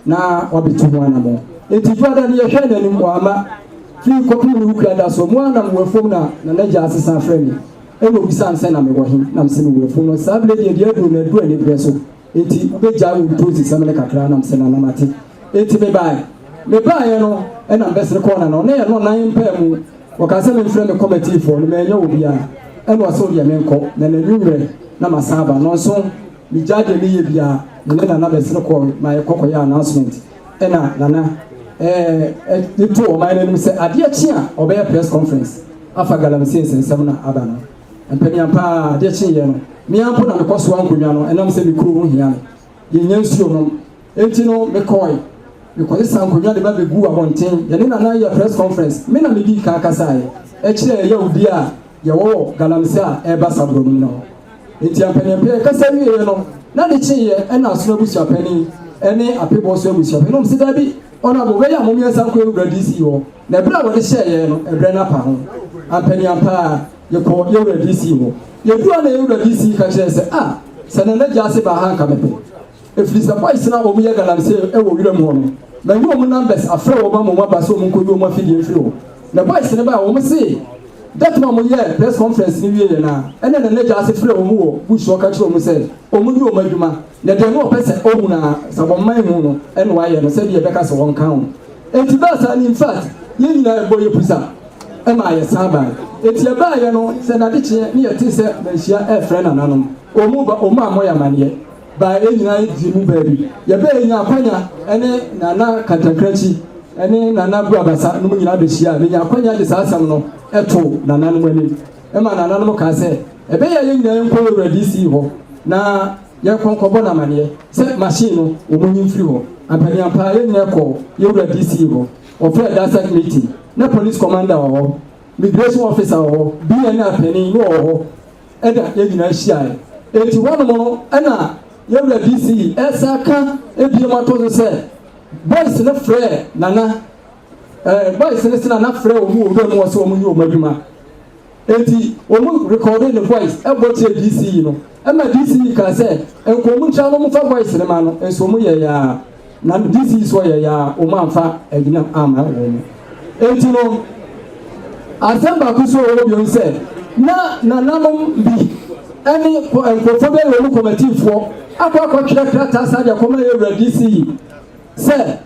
na wabɛtu ho anammɔn. Enti Dwoada no yɛhwɛɛ n'anim, wamma. Firi kɔpem ne wukura da so, mo ara na mowɔ afuom na Nana Gyaa sesa frɛ me. Ɛna ɔbisaa me sɛ na mewɔ he? Na mese mewɔ afuom. Na ɔse saa berɛ deɛ deɛ aduro no aduru aniberɛ so, enti wobɛgyae wo ntoosisɛm no kakra. Na mese Nana mate. Enti mebaeɛ. Mebaeɛ no ɛna mebɛsene kɔɔ Nana hɔ. Na yɛn nnɔnnan mpaa mu. Ɔkaa sɛ memfrɛ me kɔmɛtiifoɔ no, mannya obiara. Ɛna ɔse wodeɛ menkɔ, na n'anwummerɛ na masan aba. Nnɔnson Megyaa deɛ meyɛ biara, me ne Nana bɛsene kɔɔ ma yɛkɔ kɔyɛɛ announcement. Ɛna Nana ɛɛ de too ɔman no anim sɛ adeɛ kye a ɔbɛyɛ press conference. afa galamsey nsɛnsɛm no a aba no. Mpaniampa ara, adeɛ kyeeɛ no, me ara mpo na mekɔsoaa nkonnwa no, ɛnam sɛ me kuro ho hia me. Yɛnnya nsuo nom. Enti no, mekɔe. Mekɔsesaa nkonnwa de ba bɛguu abɔnten. Yɛne Nana yɛɛ press conference. Me na medii kan kasaeɛ kyerɛɛ yawdie a yɛwɔ wɔ galamsey a ɛreba Sabro no mu no ho. Enti ampaniampa yɛkasa wieeɛ no, na ade kyeeɛ ɛna Asono abusuapanin ne Apebɔ nso abusuapanin na wɔn se daabi, Honourable, wei a mom yɛnsan nkɔ yɛn wura DC hɔ. Na ɛberɛ a wɔde hyɛɛ yɛn no, ɛberɛ no apa ho. Ampaniampa ara, yɛkɔɔ yɛn wura DC hɔ. Yɛduu hɔ na yɛn wura DC ka kyerɛɛ yɛn sɛ, Ah, sɛ Nana Gyasi baa ha anka mɛpɛ. Ɛfiri sɛ boys no a wɔyɛ galamsey wɔ wuram hɔ no, manyi wɔn numbers afrɛ wɔn ama wɔn aba sɛ wɔn nkɔyi wɔn afidie mfiri hɔ. Na boys no baeɛ, wɔn se that time a wɔyɛɛ press conference no wieeɛ no ara, ɛna Nana Gyasi frɛɛ wɔn wɔ bush hɔ ka kyerɛɛ wɔn sɛ wɔnni wɔn adwuma, na deɛ na ɔpɛ sɛ ɔhu no ara, sɛ wɔmma nhu no, ɛna wayɛ no sɛdeɛ ɛbɛka sɛ wɔnka ho. Enti baa saa no, in fact, yɛn nyinaa yɛbɔɔ yɛn pusa maa yɛsan baeɛ. Enti yɛbaeɛ no, sɛ n'adekyeɛ ne yɛtee sɛ Manhyia refrɛ nananom, wɔn ba, wɔn ammɔ yɛn amaneɛ. Bae yɛn nyinaa dii mu baabi. Yɛbae nyaa akwanya ne Nana Kantankrakyi ne Nana Buabasa nom nyinaa bɛhyiaa. Menyaa akwanya de saa asɛm no too nananom anim ma nananom kaa sɛ ɛbɛyɛ a yɛn nyinaa yɛnkɔ Yɛwura DC hɔ na yɛnkɔ nkɔbɔ no amaneɛ sɛ machine no wɔnyi mfiri hɔ. Ampaniampa ara yɛn nyinaa kɔɔ Yɛwura DC hɔ. Wɔfrɛɛ DASAC meeting. Na Police Commander wɔ hɔ, Migration Officer wɔ hɔ, BNR panin no wɔ hɔ. Ɛna yɛn nyinaa hyiaeɛ. Enti hɔnom no ɛna yɛn wura DC ɛsan ka biom ato so sɛ boys no frɛɛ Nana, ɛɛ boys no se Nana frɛɛ wɔn wɔ wuram hɔ sɛ wɔn nyɛ wɔn adwuma. Enti wɔn rekɔɔde ne voice ɛbɔ kyerɛ DC no. Ɛma DC kaa sɛ nka wɔn ntra no wɔn fa voice no ma no, nso wɔn yɛɛ yaa. Na DC so ɔyɛ yaa a wɔn amfa agyinam amma wɔn. Enti no, asɛm baako so wɔ hɔ bio sɛ, na nananom bi ne nkurɔfoɔ bi a wɔn kɔmatiifoɔ akɔ akɔtwerɛ krataa saa de akɔma yɛn wura DC yi sɛ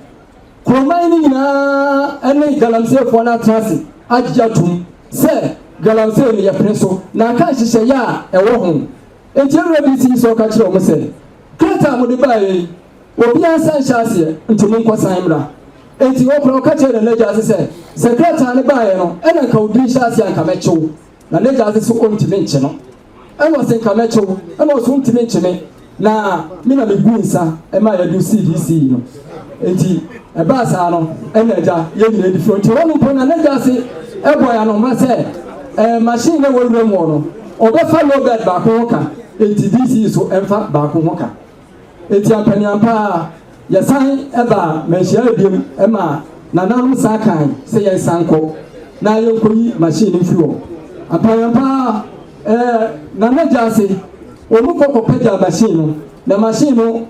kuroman no nyinaa ne galamseyfoɔ no atena ase agyegye atom sɛ galamsey no yɛpene so na aka nhyehyɛeɛ a ɛwɔ ho. Enti yɛn wura DC yi sɛ ɔka kyerɛ wɔn sɛ krataa a mode baeɛ yi Obiara nsa nhyɛ aseɛ, nti monkɔsan mmra. Enti hɔ koraa ɔka kyerɛɛ Nana Gyaase sɛ, Sɛ krataa no baeɛ no, ɛna nka wo diri hyɛ aseɛ a nka mɛkye wo. Nana Gyaase se ɔntumi nkye no. Ɛna ɔse nka mɛkye wo. Ɛna ɔse wontumi nkye me, na me na meguu nsa maa yɛde wo sii DC yi no. Enti ɛbaa saa no, ɛna agya yɛn nyinaa di firi hɔ. Nti hɔ no mpo Nana Gyaase bɔɔ yɛn anohoma sɛ, ɛɛ machine no a ɛwɔ wuram hɔ no, ɔbɛfa low bed baako ho ka, enti DC yi so mfa baako ho ka. Enti ampaniampa ara, yɛsan baa manhyiae bio ma nananom san kae sɛ yɛnsan nkɔ na yɛnkɔyi machine no mfiri hɔ. Ampaniampa ara, eh, Nana Gyasi, wɔn kɔ kɔpagyaa machine no, na machine no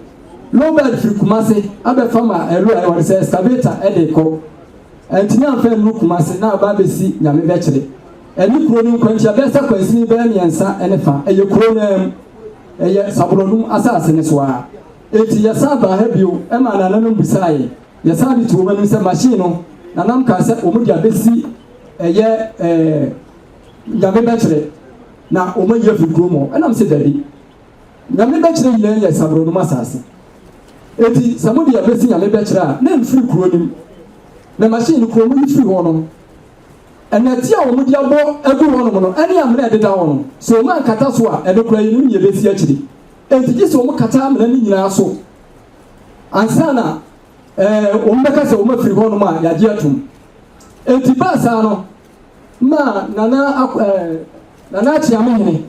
low bed firi Kumasi abɛfa ma ɛlo a wɔde sɛ excavator de rekɔ. Antumi amfa annuru Kumasi na aba abɛsi Nyame Bɛkyere. Ɛne kuro no nkwankyia bɛyɛ sɛ kwansini bɛyɛ mmiɛnsa ne fa, ɛyɛ kuro no ara mu. Ɛyɛ Saborɔnum asase no so ara. Enti yɛsan baa ha bio maa nananom bisaa yɛn. Yɛsan de too wɔn anim sɛ machine no, nananom kaa sɛ wɔde abɛsi ɛyɛ ɛɛ Nyame bɛkyerɛ na wɔayi afiri kurom hɔ. Ɛna mese dabi, Nyame bɛkyerɛ nyinaa yɛ Saborɔnum asase. Enti sɛ mode abɛsi Nyame bɛkyerɛ a, na ɛmfiri kuro no mu. Na machine no kuro mu yi firi hɔ no, Nnɛte a wɔde abɔ agu hɔnom no ne amena a ɛdeda hɔ no, sɛ wɔankata so a, ɛno koraa yennim nea ebesi akyiri. Enti gye sɛ wɔkata amena no nyinaa so ansa na ɛɛ wɔbɛka sɛ wɔafiri hɔnom a yɛagye atom. Enti baa saa no, ma Nana ɛɛ Nana Akyeamehene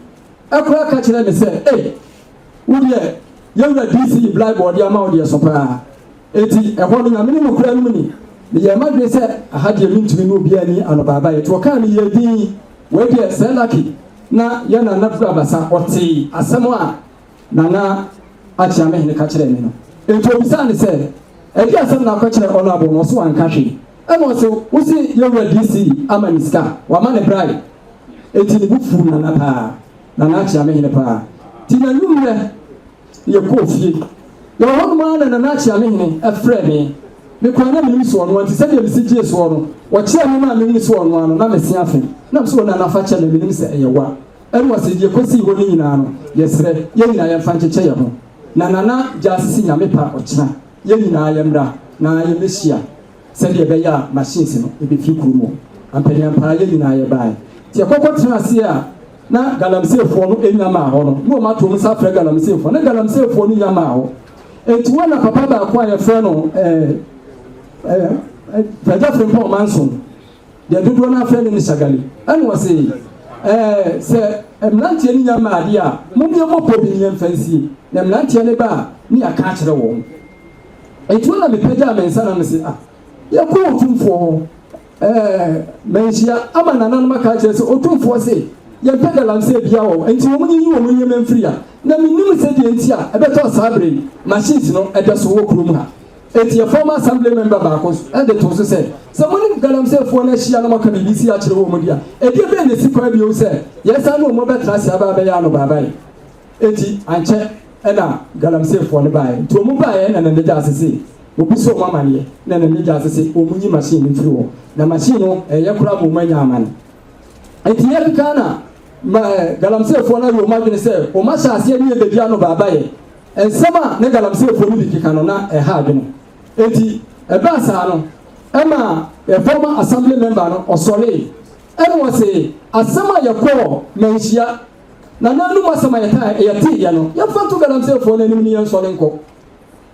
koraa ka kyerɛɛ me sɛ, Ei, wo deɛ, yɛn wura DC Blaibo a ɔde ama wo deɛ so paa. Enti ɛhɔ no, Nyame ne nokorɛ no mu ni, meyɛɛ m'adwene sɛ aha deɛ mentumi ne obiara nni anobaabaeɛ. Nti wɔkaa me yɛɛ dinn. Wei deɛ sɛ lucky na yɛn Nana Furu Abasa ɔtee asɛm a Nana Akyeamehene ka kyerɛɛ me no. Enti ɔbisaa no sɛ, ɛdeɛn asɛm na akɔkyerɛ Honourable no? Ɔse wanka hwee. Ɛna ɔse, wose yɛn wura DC ama no sika, wama no bribe. Enti ne bo fuu Nana paa, Nana Akyeamehene paa. Nti n'anwummerɛ, Yɛkɔɔ fie. Yɛwɔ hɔnom ara na Nana Akyeamehene frɛɛ me. Me koraa na mennim sɛ ɔno ara nti sɛdeɛ mesi gyee soɔ no, ɔkyeaa me maa mehunuu sɛ ɔno ara no, na mese afe. Na mese, O Nana fa kyɛ me, menim sɛ ɛyɛ wo a. Ɛna ɔse, deɛ ɛkɔsii hɔ no nyinaa no, yɛsrɛ, yɛn nyinaa yɛmfa nkyekyɛ yɛn ho. Na Nana gyaa sisi Nyame pɛ a ɔkyena yɛn nyinaa yɛmmra na yɛmmɛhyia. Sɛdeɛ ɛbɛyɛ a machines no bɛfiri kurom hɔ. Ampaniampa ara yɛn nyinaa yɛbaeɛ. Nti yɛkɔkɔ tena ase a na galamseyfoɔ no nnya maa hɔ no, na wɔn ato wɔn nsa afrɛ galamseyfoɔ, na galamseyfoɔ no nnya maa hɔ. Nti wɔn na papa baako a yɛfrɛ no ɛɛ ɛɛ Agya Frimpong Manson, deɛ dodoɔ no afrɛ no ne Shagali, ɛna ɔse ɛɛ sɛ mmeranteɛ no nya maa adeɛ a, mom yɛmmɔ pɔ bi ne yɛmfa nsie, na mmeranteɛ no ba a, ne yɛaka akyerɛ wɔn. Nti wɔn na mepagyaa me nsa na mese ah, yɛkɔ Otumfoɔ hɔ. Ɛɛ, manhyia ama nananom aka akyerɛ sɛ Otumfoɔ se yɛmpɛ galamsey biara wɔ hɔ, enti wɔn nyiyi wɔn nneɛma mfiri ha. Na mennim sɛdeɛ nti a ɛbɛtɔɔ saa berɛ yi, machines no da so wɔ kurom ha. Enti yɛn former assembly member baako nso de too so sɛ, sɛ mo ne galamseyfoɔ no ahyia na moaka biribi sei akyerɛ wɔn deɛ a, ɛdeɛ bɛn na ɛsi kwan bio sɛ yɛsan ne wɔn bɛtena ase aba abɛyɛ anobaabae? Enti ankyɛ na galamseyfoɔ no baeɛ. Nti wɔn baeɛ na Nana Gyasi se wɔbisa wɔn amaneɛ na Nana Gyasi se wɔn nyi machine no mfiri hɔ. Na machine no ɛyɛ koraa ma wɔn anya amane. Enti yɛkeka na ma galamseyfoɔ no ayɛ wɔn adwene sɛ wɔn ahyɛ aseɛ ne yɛbɛdi anobaabaeɛ. Nsɛm a na galamseyfoɔ no bi keka no na ɛha adwene. Enti ɛbaa saa no ɛma yɛn former assembly member no ɔsɔree ɛna ɔse asɛm a yɛkɔɔ manhyia Na n'anom asɛm a yɛtaa yɛteeɛ no, yɛmfa nto galamseyfoɔ no anim ne yɛnsɔre nkɔ.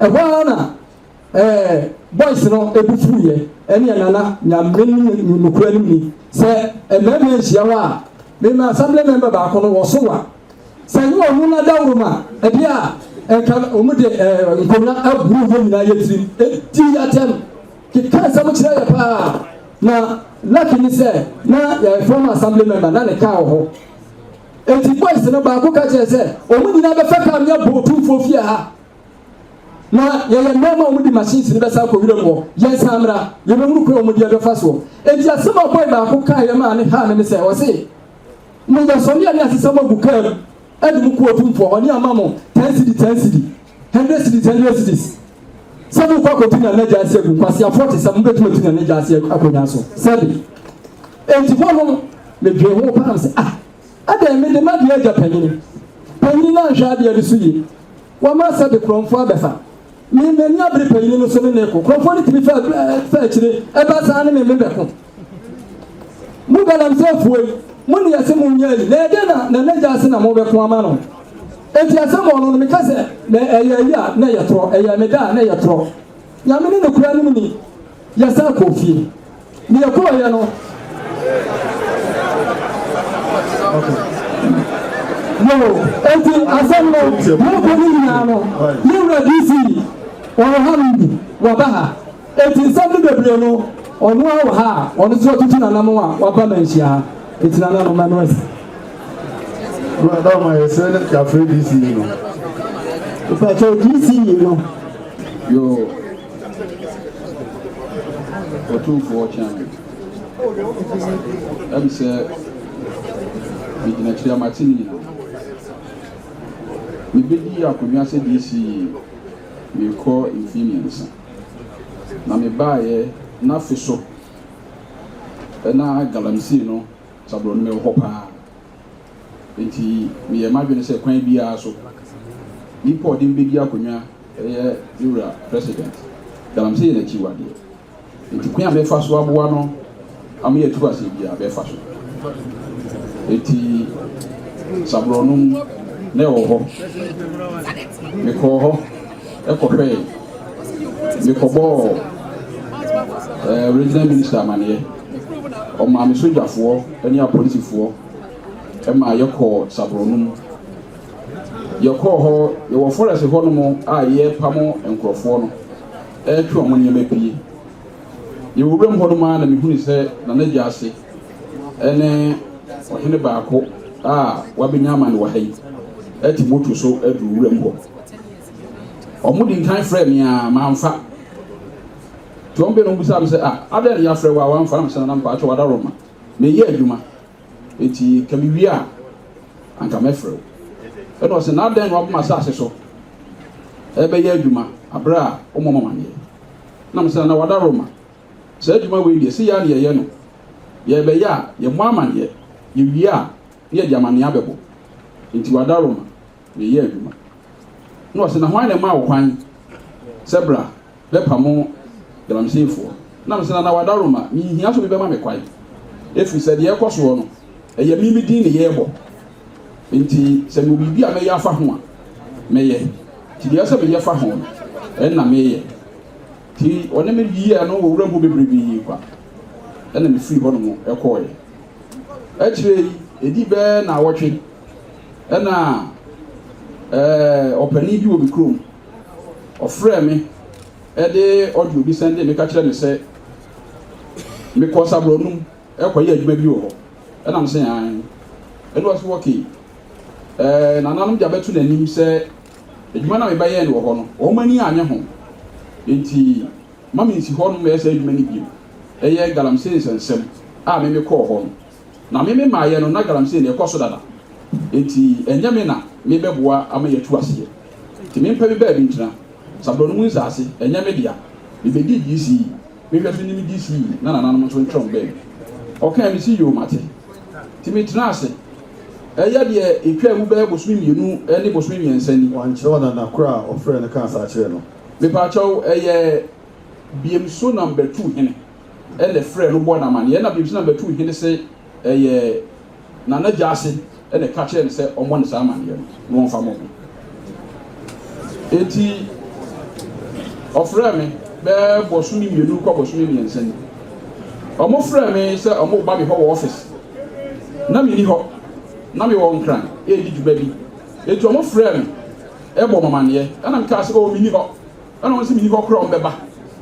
Ɛhɔ ara na ɛɛ boys no bu fuiɛ, ɛneɛ Nana, Nyame ne nokorɛ anim ni, sɛ mmarima nhyia hɔ a, me ma assembly member baako no wɔso wa. Sɛ nyɛ ɔno na dawuroma ɛdeɛ a, nka wɔn de ɛɛ nkonnwa aburu yɛn nyinaa yɛ tirim, ɛdi atɛm, keka nsɛm kyerɛ yɛ paa. Na lucky ne sɛ, na yɛn former assembly member na ne car wɔ hɔ. Enti boys no baako ka kyerɛɛ sɛ wɔn nyinaa bɛfa kaa no abɔ Otumfoɔ fie ha. Na yɛyɛ mmarima a wɔde machines no bɛsan akɔ wuram hɔ. Yɛnsan mmra, yɛbɛhunu kwan a wɔde yɛbɛfa soɔ. Enti asɛm a boy baako kaeɛ maa ne haa me ne sɛ, ɔse, Mo yɛsɔre a ne asesa mo agu kaa mu de mo kɔ Otumfoɔ hɔ ne ama mo ten cedi ten cedi, hundred cedis hundred cedis sɛ mokɔ akɔtu Nana Gya ase agu. Nkwaseafoɔ te sɛ mo bɛtumi atu Nana Gya ase akonnwa so. Sɛbe. Enti hɔ no, medwee ho paa na mese, Ah, adɛn, mede m'adeɛ agya panyini. Panyini no anhwɛ adeɛ no so yie. Wama sɛbe korɔmfoɔ abɛfa. Me, m'ani abere panyini no so ne no reko. Korɔmfoɔ no tumi fa, fa akyire ba saa ne me mebɛko. Mo galamseyfoɔ yi, mo ne yɛse monyɛ ayi, na ɛdeɛn na na n'agya ase na mobɛko ama no? Enti asɛm wɔ no no, meka sɛ, na ɛyɛ ayi a, na ɛyɛ torɔ, ɛyɛ me da a, na ɛyɛ torɔ. Nyame ne nokorɛ anim ni. Yɛsan kɔɔ fie. Ne yɛkɔeɛ no, Yoo, enti asɛm no, yɛkɔ no nyinaa no, ne wura DC, ɔwɔ ha nom bi, waba ha. Enti nsɛm no bebree no, ɔno ara wɔ ha a, ɔno nso atutu n'anamɔn a waba manhyia ha. Enti nananom, ma no asi. Wura Dawoma, yɛsrɛ na yɛafrɛ DC no. Mpakyɛw, DC no. Yoo. Otumfoɔ Kyeame, ɛm sɛ megyina akyiri a mate ne nyinaa. Mebɛdii akonnwa sɛ DC merekɔ mfeɛ mmiɛnsa, na mebaeɛ n'afe so na galamsey no saborɔ no mewɔ hɔ paa. Enti meyɛɛ m'adwene sɛ kwan biara so, nipa a ɔde me bɛdi akonnwa yɛ me wura President. Galamsey yɛ n'akyiwadeɛ. Enti kwan a mɛfa so aboa no ama yɛatu aseɛ biara, mɛfa so. Enti Saborɔnom na ɛwɔ hɔ. Mekɔɔ hɔ kɔhwɛe. Mekɔbɔɔ eh, Regional Minister amaneɛ. Ɔmaa me sogyafoɔ ne apolisifoɔ ma yɛkɔɔ Saborɔnom. Yɛkɔɔ hɔ, yɛwɔ forest hɔnom a yɛrepamo nkurɔfoɔ no, ɛretwe wɔn nneɛma pie. Yɛwɔ wuram hɔnom ara na mehunu sɛ Nana Gyasi ne ɔhene baako a wabɛnya amane wɔ ha yi te moto so aduru wuram hɔ. Wɔn di nkan frɛɛ me a mamfa. Nti wɔn bɛn na wɔbisaa me sɛ, ah, adɛn na yɛafrɛ wo a wamfa? Na mesɛ, Nana mpakyɛ wadaroma. Meyɛ adwuma. Enti ka mewie a, anka mɛfrɛ wo. Ɛna ɔse, na adɛn na waba m'asase so ɛbɛyɛ adwuma aberɛ a wommɔ m'amaneɛ? Na mesɛ, Nana wadaroma. Saa adwuma wei deɛ, sei ara na yɛyɛ no. Yɛrebɛyɛ a, yɛmmɔ amaneɛ. Yɛwie a, na yɛde amaneɛ abɛbɔ. Enti wadaroma, meyɛ adwuma. Na ɔse, na hwan na ɛmaa wo kwan sɛ bra bɛpamo galamseyfoɔ? Na mese, Nana Wadaroma, menhia sɛ obi bɛma me kwan, ɛfiri sɛ deɛ ɛrekɔ soɔ no, Ɛyɛ me me din ne yɛrebɔ. Enti sɛ mewɔ biribi a mɛyɛ afa ho a, mɛyɛ. Nti deɛ ɛsɛ sɛ meyɛ fa ho no, ɛno na meyɛ. Nti ɔne me yii ano wɔ wuram hɔ bebrebe kwa, ɛna mefiri hɔnom kɔeɛ. Akyire yi, ɛdii bɛyɛ nnawɔtwe, ɛna ɛɛ ɔpanin bi wɔ me kurom, ɔfrɛɛ me de audio bi sɛndee me ka kyerɛ me sɛ mekɔ Saborɔnum kɔyɛ adwuma bi wɔ hɔ. Ɛna mese aane. Ɛna ɔse okay, ɛɛ nananom de abɛto n'anim sɛ adwuma no a mebɛyɛɛ no wɔ hɔ no, wɔn ani annye ho, enti ma mensi hɔ no mmɛyɛ saa adwuma no bio. Ɛyɛ galamsey nsɛnsɛm a me mekɔɔ hɔ no. Na me memaeɛ no, na galamsey no ɛkɔ so dada, enti ɛnyɛ me na mebɛboa ama yɛatu aseɛ. Nti mempɛ me baabi ntena. Saborɔ no mu nsaase, ɛnyɛ me dea. Mebɛdii DC, mehwɛ so nim DC na nananom nso ntwerɛ wɔn baabi. Ɔkae, mese yoo mate. Nti metenaa ase. Ɛyɛ deɛ ɛtwaa mu bɛyɛ bosome mmienu ne bosome mmiɛnsa ni. Wankyerɛ ɔnana korɔ a ɔfrɛɛ no kaa saa kyerɛɛ no. Mepaakyɛw, ɛyɛ Biemso Nambatu hene na ɛfrɛɛ no bɔɔ no amaneɛ. Ɛna Biemso Nambatu hene se ɛyɛ Nana Gyasi na ɛka kyerɛɛ no sɛ ɔmmɔ no saa amaneɛ no na ɔmfa mmɔ me. Enti ɔfrɛɛ me bɛyɛ bɔsome mmienu kɔ bɔsome mmiɛnsa ni. Wɔfrɛɛ me sɛ wɔreba me hɔ wɔ ɔfese. Na menni hɔ. Na mewɔ Nkran redi dwuma bi. Enti wɔfrɛɛ me bɔɔ me amaneɛ. Ɛna mekaa sɛ, oh, menni hɔ. Ɛna wɔn se menni hɔ koraa wɔbɛba.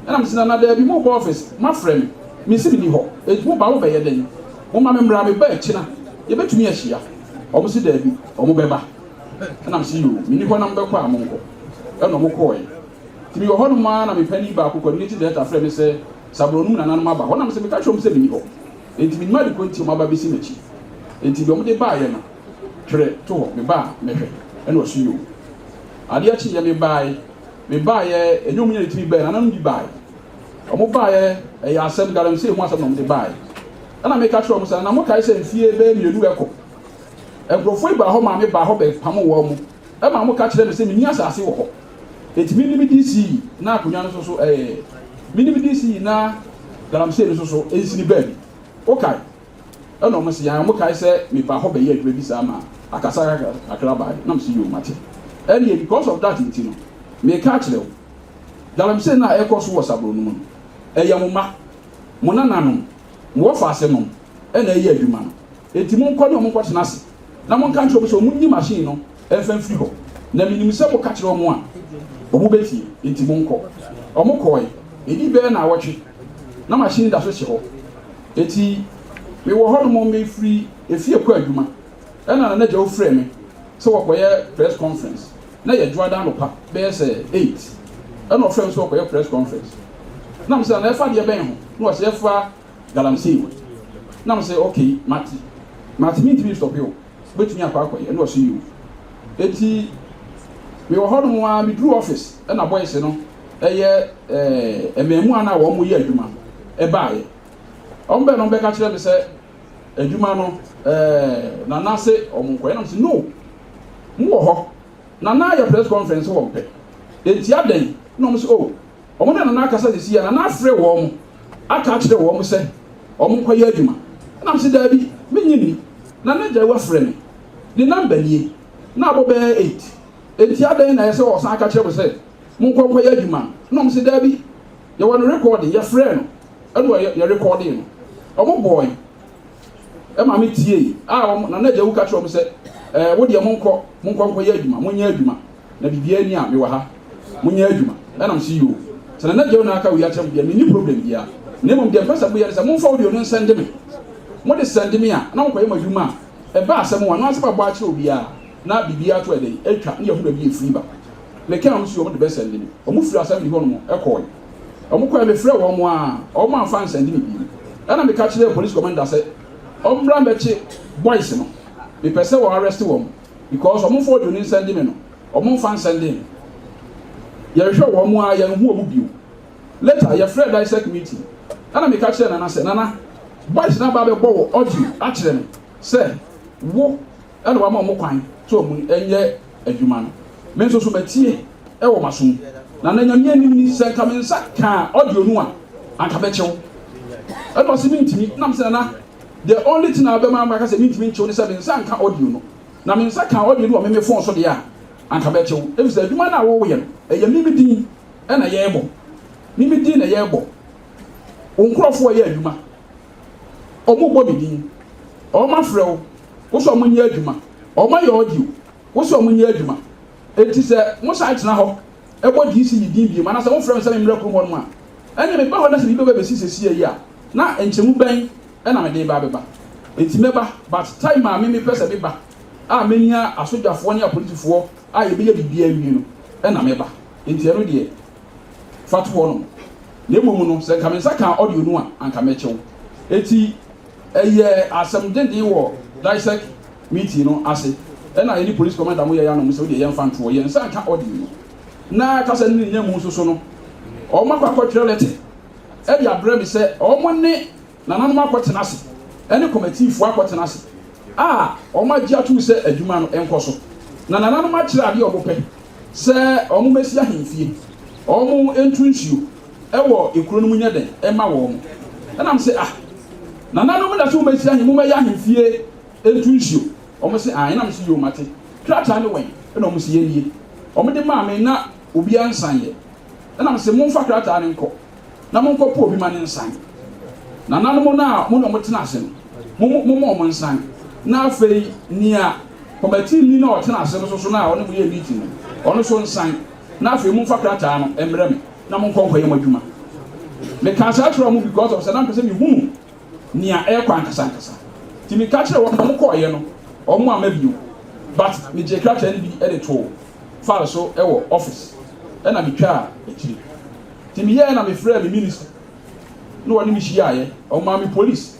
Ɛna mese, Nana daabi, moreba ɔfese, moafrɛ me. Mese menni hɔ. Enti moba a mobɛyɛ dɛn? Momma me mmra, meba akyina, yɛbɛtumi ahyia. Wɔn se daabi, wɔbɛba. Ɛna mese, yoo, menni hɔ na mobɛkɔ a monkɔ. Ɛna wɔkɔɔe. Nti mewɔ hɔnom ara na me panin baako, coordinating director, frɛɛ me sɛ Saborɔnum nananom aba hɔ. Ɛna mese, meka kyerɛɛ wɔn sɛ menni hɔ. Enti mennim ade korɔ nti a wɔaba abɛsi m'akyi. Enti deɛ wɔde baeɛ no, twerɛ to hɔ, meba a mɛhwɛ. Ɛna ɔse yoo. Adeɛ kyeeɛ mebaeɛ, mebaeɛ, ɛnyɛ wɔn nyinaa na ɛtumi baeɛ, nananom bi baeɛ. Wɔbaeɛ, ɛyɛ asɛm, galamsey ho asɛm na wɔde baeɛ. Ɛna meka kyerɛɛ wɔn sɛ, na mokae sɛ mfie bɛyɛ mmienu rekɔ, nkurɔfoɔ yi baa hɔ maa mebaa hɔ bɛpamoo wɔn, ɛma wɔka kyerɛɛ me sɛ menni asase wɔ hɔ. Enti me ne me DC na akonnwa no nso so ɛɛ, me ne me DC na galamsey no nso so nsi ne baabi. Wokae? Ɛna wɔn se, aane, wɔkae sɛ mebaa hɔ bɛyɛɛ adwuma bi saa ma akasa kakra baeɛ. Na mese, yoo, mate. Ɛnneɛ because of that nti no, meka akyerɛ wo, Galamsey no a ɛrekɔ so wɔ Sabro no mu no, ɛyɛ mo mma, mo nananom, mo wɔfaasenom na ɛreyɛ adwuma no. Enti monkɔ ne wɔn nkɔtena ase, na monka nkyerɛ wɔn sɛ wɔnyi machine no mfa mfiri hɔ. Na menim sɛ moka kyerɛ wɔn a, wɔbɛtie. Enti monkɔ. Wɔkɔe. Ɛdii bɛyɛ nnawɔtwe, na machine no da so si hɔ. Enti mewɔ hɔnom, mefiri efie kɔ adwuma, ɛnna Nana Gyawu frɛɛ me sɛ wɔkɔyɛ press conference. Na ɛyɛ Dwoada anɔpa bɛyɛ sɛ eight ɛna ɔfrɛɛ me sɛ ɔkɔyɛ press conference. Na mese na ɛfa deɛ bɛn ho? Na ɔse ɛfa galamsey ho. Na mese okay mate, mate mentumi nstɔpe wo, wobɛtumi akɔ akɔyɛ. Ɛna ɔse yoo. Enti mewɔ hɔ nom ara meduru office ɛna boys no ɛyɛ ɛɛ mmaamua no a wɔn yɛ adwuma no ɛbaeɛ. Wɔn bɛɛ na wɔn bɛka kyerɛ me sɛ adwuma no ɛɛ Nana se wɔn nkɔyɛ. Na mese no. Mo wɔ hɔ. Nana ayɛ press conference sɛ wɔmpɛ. Enti adɛn? Na wɔn se oh, wɔn ne Nana akasa sisi a, Nana afrɛ wɔn aka akyerɛ wɔn sɛ wɔn nkɔyɛ adwuma. Ɛna mese daabi, mennye nni. Nana Gyawu afrɛ me. Ne number nie. Na abɔ bɛyɛ eight. Enti adɛn na ɛsɛ sɛ ɔsan aka kyerɛ mo sɛ monkɔ nkɔyɛ adwuma no? Ɛna wɔn se daabi, yɛwɔ no recording, yɛfrɛɛ no ɛna yɛrecordee no. Wɔn bɔɔe. Ɛma me tiei a wɔn, Nana Agyawu ka kyerɛɛ wɔn sɛ, Ɛɛ, wo deɛ monkɔ, monkɔ nkɔyɛ adwuma, monyɛ adwuma, na biribiara ni a, mewɔ ha, monyɛ adwuma. Ɛna mese, Yoo, sɛ Nana Agyawu na aka wei akyerɛ mo deɛ, menni problem biara, na mmom deɛ mepɛ sɛ moyɛ ne sɛ, momfa audio no nsɛnde me. Mode sɛnde me a, na mokɔyɛ mo adwuma a, ɛba asɛm o, ano asɛm abɔ akyerɛ obiara, na biribiara to ɛdɛn, atwa, na yɛahu baabi a ɛfiri ba. Mekaa wɔn sɛ wɔde bɛsɛnde me. Wɔfiri assembly hɔnom kɔɔe. Wɔkɔe, mefrɛɛ wɔn a, wɔamfa ansɛnde me bio. Ɛna meka kyerɛɛ police commander sɛ ɔmmra mmɛkye boys no. Mepɛ sɛ wɔ arrest wɔn because wɔmfa audio no nsɛnde me no, wɔmfa nsɛndee me. Yɛhwehwɛɛ wɔn a, yɛanhu wɔn bio. Later, yɛfrɛɛ DISEC meeting. Ɛna meka kyerɛɛ Nana sɛ, Nana, boys no aba abɛbɔ wo audio akyerɛ me sɛ wo na wama wɔn kwan sɛ wɔnyɛ adwuma no. Me nso so matie wɔ m'aso mu. Na na Nyame anim ni, sɛ nka me nsa kaa audio no a, anka mɛkye wo. Ɛna ɔse mentumi. Na mese Nana, The only thing a wobɛma maka sɛ mentumi nkye wo ne sɛ me nsa nka audio no. Na me nsa ka audio no wɔ me me phone so deɛ a, anka mɛkye wo. Efisɛ adwuma no a woreyɛ no, ɛyɛ me me din na yɛrebɔ. Me me din na yɛrebɔ. Wo nkurɔfoɔ reyɛ adwuma. Wɔrebɔ me din. Wɔafrɛ wo, wo sɛ wɔnyɛ adwuma. Wɔayɛ audio, wo sɛ wɔnyɛ adwuma. Enti sɛ mosan tena hɔ bɔ DC din bio anaasɛ wofrɛ me sɛ memmra kurom hɔnom a, ɛnneɛ meba hɔ na sɛ biribi bɛba abɛsi seesei yi a, na nkyɛmu bɛn na mede reba abɛba? Enti mɛba, but time a me mepɛ sɛ meba a mɛnya asogyafoɔ ne apolisifoɔ a yɛbɛyɛ biribi awie no na mɛba. Enti ɛno deɛ, fa to hɔnom. Na mmom no, sɛ nka me nsa kaa audio no a, anka mɛkyɛ wo. Enti ɛyɛ asɛm denden wɔ DISEC meeting no ase ɛna yɛne police commander mo yɛɛ anom sɛ wodeɛ yɛmfa ntoɔ yɛn nsa nka audio no na kasa no ne nya mu nso so no wɔn akɔ akɔtwerɛ lɛtɛ ɛde abrɛ me sɛ wɔn ne nananom akɔtena ase ɛne kɔmatiifoɔ akɔtena ase a wɔn agye atum sɛ adwuma no ɛnkɔ so na nananom akyerɛ adeɛ wɔn pɛ sɛ wɔn mɛsi ahemfie wɔn ntu nsuo ɛwɔ ekuro no mu nyɛ dɛn ɛma wɔn ɛnam sɛ ah nananom na sɛ wɔn mɛsi ahemfie wɔn mɛyɛ ahemfie Ntu nsuo. Wɔn se aane, na me se yoo mate. Krataa no wɛn? Ɛna wɔn se yɛnie. Wɔn de maa me na obiara nsan yɛ. Ɛna me se monfa krataa no nkɔ na monkɔ po obi ma no nsan. Nananom no a mo ne wɔn tena ase no, mo momma wɔn nsan. Na afei nea kɔmatiini no a ɔtena ase no soso no a ɔne mo yɛɛ meeting no, ɔno nso nsan. Na afei momfa krataa no mmrɛ me na monkɔ nkɔyɛ mo adwuma. Mekaa saa kyerɛɛ wɔn because of sɛ na mepɛ sɛ mehunu nea ɛrekɔ ankasa ankasa. Nti meka kyerɛɛ wɔn na wɔn kɔɔeɛ no wɔn amma bio but megyee krataa no bi de too file so wɔ office ɛna metwaa akyire. Nti meyɛɛ na mefrɛɛ me minister na wɔne me hyiaeɛ, wɔmaa me police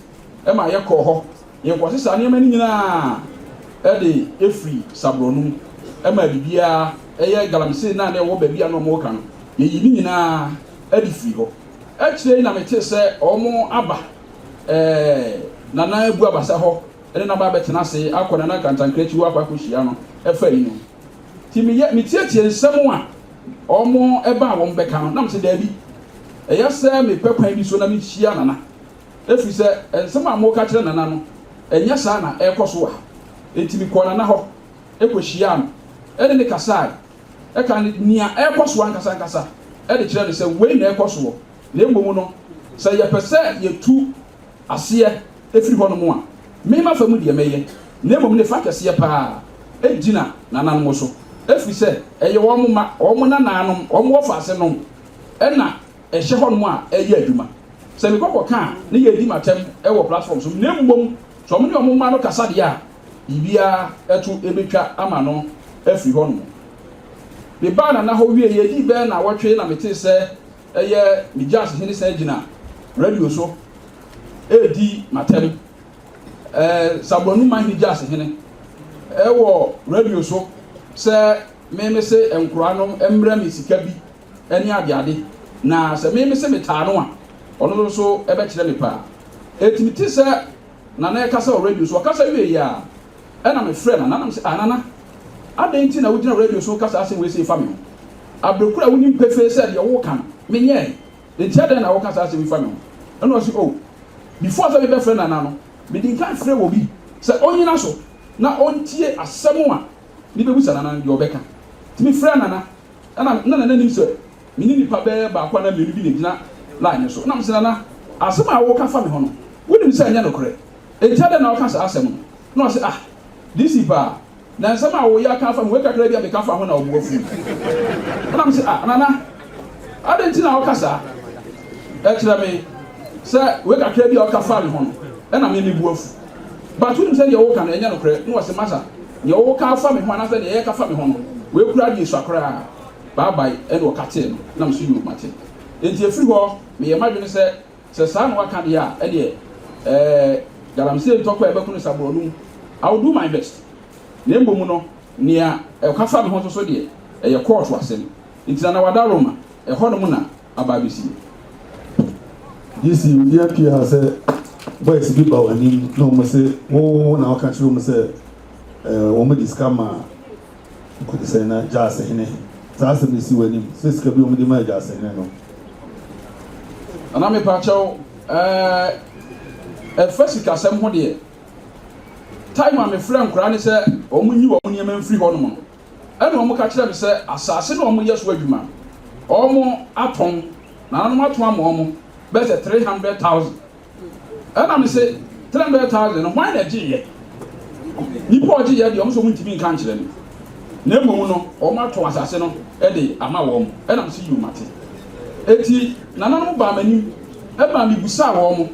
ma yɛkɔɔ hɔ, yɛkɔsesaa nneɛma no nyinaa de firi saborɔ no mu ma biribiara ɛyɛ galamsey no a na ɛwɔ baabi a na wɔreka no, yɛyii ne nyinaa de firii hɔ. Akyire yi na metee sɛ wɔaba Nana Abu Abasa hɔ ne no aba abɛtena ase akɔ Nana Kantankrankyi hɔ akɔ akɔhyia no ɛfa yi no. Nti meyɛ metiatie nsɛm a wɔba a wɔbɛka no na mese daabi, ɛyɛ sɛ mepɛ kwan bi so na mehyia Nana ɛfiri sɛ nsɛm a moka kyerɛ Nana no ɛnyɛ saa na ɛrekɔ so wɔ ha. Enti mekɔɔ Nana hɔ kɔhyiaa no ne no kasae. ka nea ɛrekɔ so ankasa ankasa de kyerɛ no sɛ wei na ɛrekɔ soɔ, na mmom no, sɛ yɛpɛ sɛ yɛtu aseɛ firi hɔnom a, me m'afa mu deɛ mɛyɛ, na mmom ne fa kɛseɛ pa ara gyina nananom so, ɛfiri sɛ ɛyɛ wɔn mma, wɔn nanaanom, wɔn wɔfaasenom na ɛhyɛ hɔnom a ɛreyɛ adwuma. Sɛ mekɔ kɔka a, ne yɛredi m'atɛm wɔ platform so, na mmom sɛ wɔn ne wɔn mma no kasa deɛ a, biribiara to bɛtwa ama no afiri hɔnom. Mebaa Nana hɔ wieeɛ, ɛdii bɛyɛ nnawɔtwe na metee sɛ ɛyɛ me Jazz hene san gyina radio so redi m'atɛm. Ɛɛ Sabrɔnu Manhene Jazz hene ɛwɔ radio so sɛ me mese nkoraa no mmrɛ me sika bi ne adeade na sɛ me mese metaa no a ɔno nso bɛkyerɛ me paa. Enti mete sɛ Nana rekasa wɔ radio so. Ɔkasa wieeɛ a, ɛna mefrɛɛ Nana na mese, Ah Nana, adɛn nti na wogyina radio so reka saa asɛm wei sei fa me ho? Aberɛ koro a wonim pefee sɛ deɛ woreka no, menyɛɛe. Enti adɛn na woreka saa asɛm yi fa me ho? Ɛna ɔse, Oh, before sɛ mebɛfrɛ Nana no, medi nkan frɛɛ obi sɛ ɔnnyina so na ɔntie asɛm a mebɛbisa Nana no, deɛ ɔbɛka. Nti mefrɛɛ Nana. Ɛna na Nana nim sɛ me ne nipa bɛyɛ baako anaa mmienu bi na egyina line no so. Ɛna mese, Nana, asɛm a woka fa me ho no, wonim sɛ ɛnyɛ nokorɛ. Enti adɛn na woka saa asɛm no? Ɛna ɔse, Ah, DC paa, na nsɛm a woyɛ aka afa me ho, wei kakra bi a meka fa ho na wo bo afu. Ɛna mese, Ah, Nana, adɛn nti na woka saa? Ɛkyerɛ me sɛ wei kakra bi a woka faa me ho no, ɛna me me bo afu. But wonim sɛ deɛ woka no, ɛnyɛ nokorɛ. Ɛna ɔse, Masa, Nea wɔka afa me ho anaasɛ nea yɛka fa me ho no, wei koraa deɛ esua koraa. Bye bye, ɛna ɔkatee no, na me nso yoo, mate. Enti ɛfiri hɔ, meyɛɛ m'adwene sɛ, sɛ saa na waka deɛ a, ɛneɛ ɛɛ galamsey ntɔkwa a ɛbɛko no saborɔ no mu, I will do my best. Na mmom no, nea ɛka fa me ho nso so deɛ, ɛyɛ kɔɔto asɛm. Enti Nana Wadaroma, ɛhɔnom na aba abɛsi. DC, Obi apue ha sɛ boys bi ba w'anim na wɔn se wo na woka kyerɛ wɔn sɛ wɔn de sika ma ɔde sɛn na Gyaasehene. Saa asɛm no si w'anim sɛ sika bi wɔn de maa Gyaasehene no. Nana mepakyɛw ɛɛ. Ɛfa sikasɛm ho deɛ, time a mefrɛɛ nkwadaa no sɛ wɔnyi wɔn nneɛma mfiri hɔnom no, ɛna wɔka kyerɛɛ me sɛ asase no a wɔyɛ so adwuma no, wɔatɔn, nananom atɔn ama wɔn bɛyɛ sɛ 300,000. Ɛna me se, 300,000 no, hwan na ɛgyeeɛ? Nnipa a ɔgyeeɛ deɛ, wɔn nso wɔntumi nka nkyerɛ me. Na mmom no, wɔatɔn asase no de ama wɔn. Ɛna me se, yoo, mate. Enti nananom baa m'anim maa mebisaa wɔn.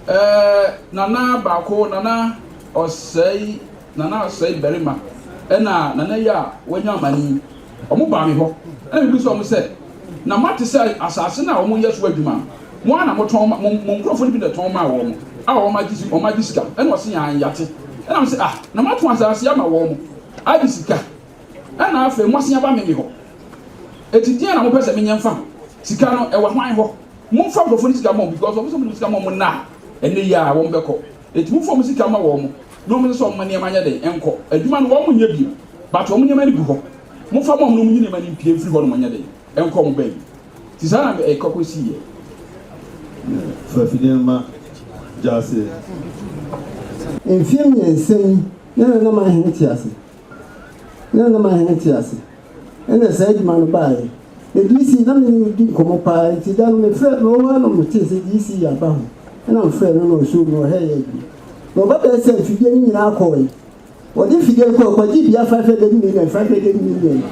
Ɛɛ, nana baako, nana ɔsɛe, nana ɔsɛe barima, ɛna nana yi a wanya amane yi, wɔbaa me hɔ. Ɛna mebisa wɔn sɛ, Na moate sɛ asase no a wɔyɛ so adwuma no, mo ara na motɔn ma, mo, mo nkurɔfoɔ no bi na ɛtɔn maa wɔn, a wɔagye, wɔagye sika? Ɛna wɔse, Aane, yɛate. Ɛna mese, Ah, na moatɔn asase ama wɔn agye sika, ɛna afei moasan aba me me hɔ? Enti deɛn na mopɛ sɛ menyɛ mfa ho? Sika no, ɛwɔ hwan hɔ? Momfa nkurɔfoɔ no sika mma wɔn, because wɔn sɛ mode mo sika ma wɔn nnɛ a, ɛnnɛ yi ara wɔbɛkɔ. Enti momfa wɔn sika mma wɔn, na wɔn nso wɔn nneɛma nyɛ dɛn? Nkɔ. Adwuma no wɔn nyɛ bio, but wɔn nneɛma no gu hɔ. Momfa mma wɔn na wɔnyi nneɛma no mpue mfiri hɔ nom nyɛ dɛn? Nkɔ wɔn baabi. Nti saa na ɛkɔ kɔsiiɛ. Fa afidie no ma gya aseɛ. Mfeɛ mmiɛnsa ni na Nana Manhene te ase. Na Nana Manhene te ase. Ɛna saa adwuma no baeɛ. Na DC na me ne no di nkɔmmɔ paa nti da no mefrɛ mewɔ hɔ ara na metee sɛ DC yɛ aba ho. Ɛna mefrɛɛ no na ɔsoo mu na ɔhɛɛ yɛ adwuma. Na ɔba bɛyɛ sɛ mfidie no nyinaa kɔɔe. Wɔde mfidie no kɔɔ kɔgyee bia 500 million, 500 million.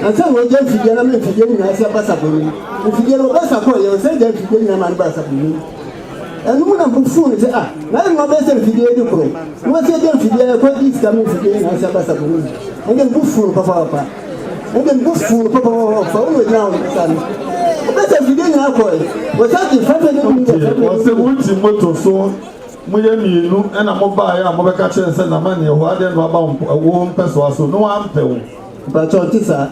Ansa na wɔgya mfidie no ama mfidie no nyinaa sɛ aba asafo no mu. Mfidie no wɔbɛsa kɔɔ yɛ wɔsan gya mfidie nyinaa ma no ba asafo no mu. Ɛno mu na mpo fuu no sɛ ah na adɛn na wɔbɛyɛ sɛ mfidie di koro na wɔsan gya mfidie a ɛkɔgye sika ma mfidie nyinaa sɛ aba asafo no mu. Ɛnde mpo fuu no papaapa. Ɛnde mpo fuu no papaapa. Wo na ogyina hɔ no sa no. Wɔbɛsa mfidie nyinaa kɔɛ. Wɔsan gye 500 million, 500 million. Wɔse wote moto so Moyɛ mmienu na mobaeɛ a mobɛka kyerɛ no sɛ n'amanneɛ hɔ adɛn na waba wo mpɛsoa so na wampɛ wo. Mpakyɛw nte saa.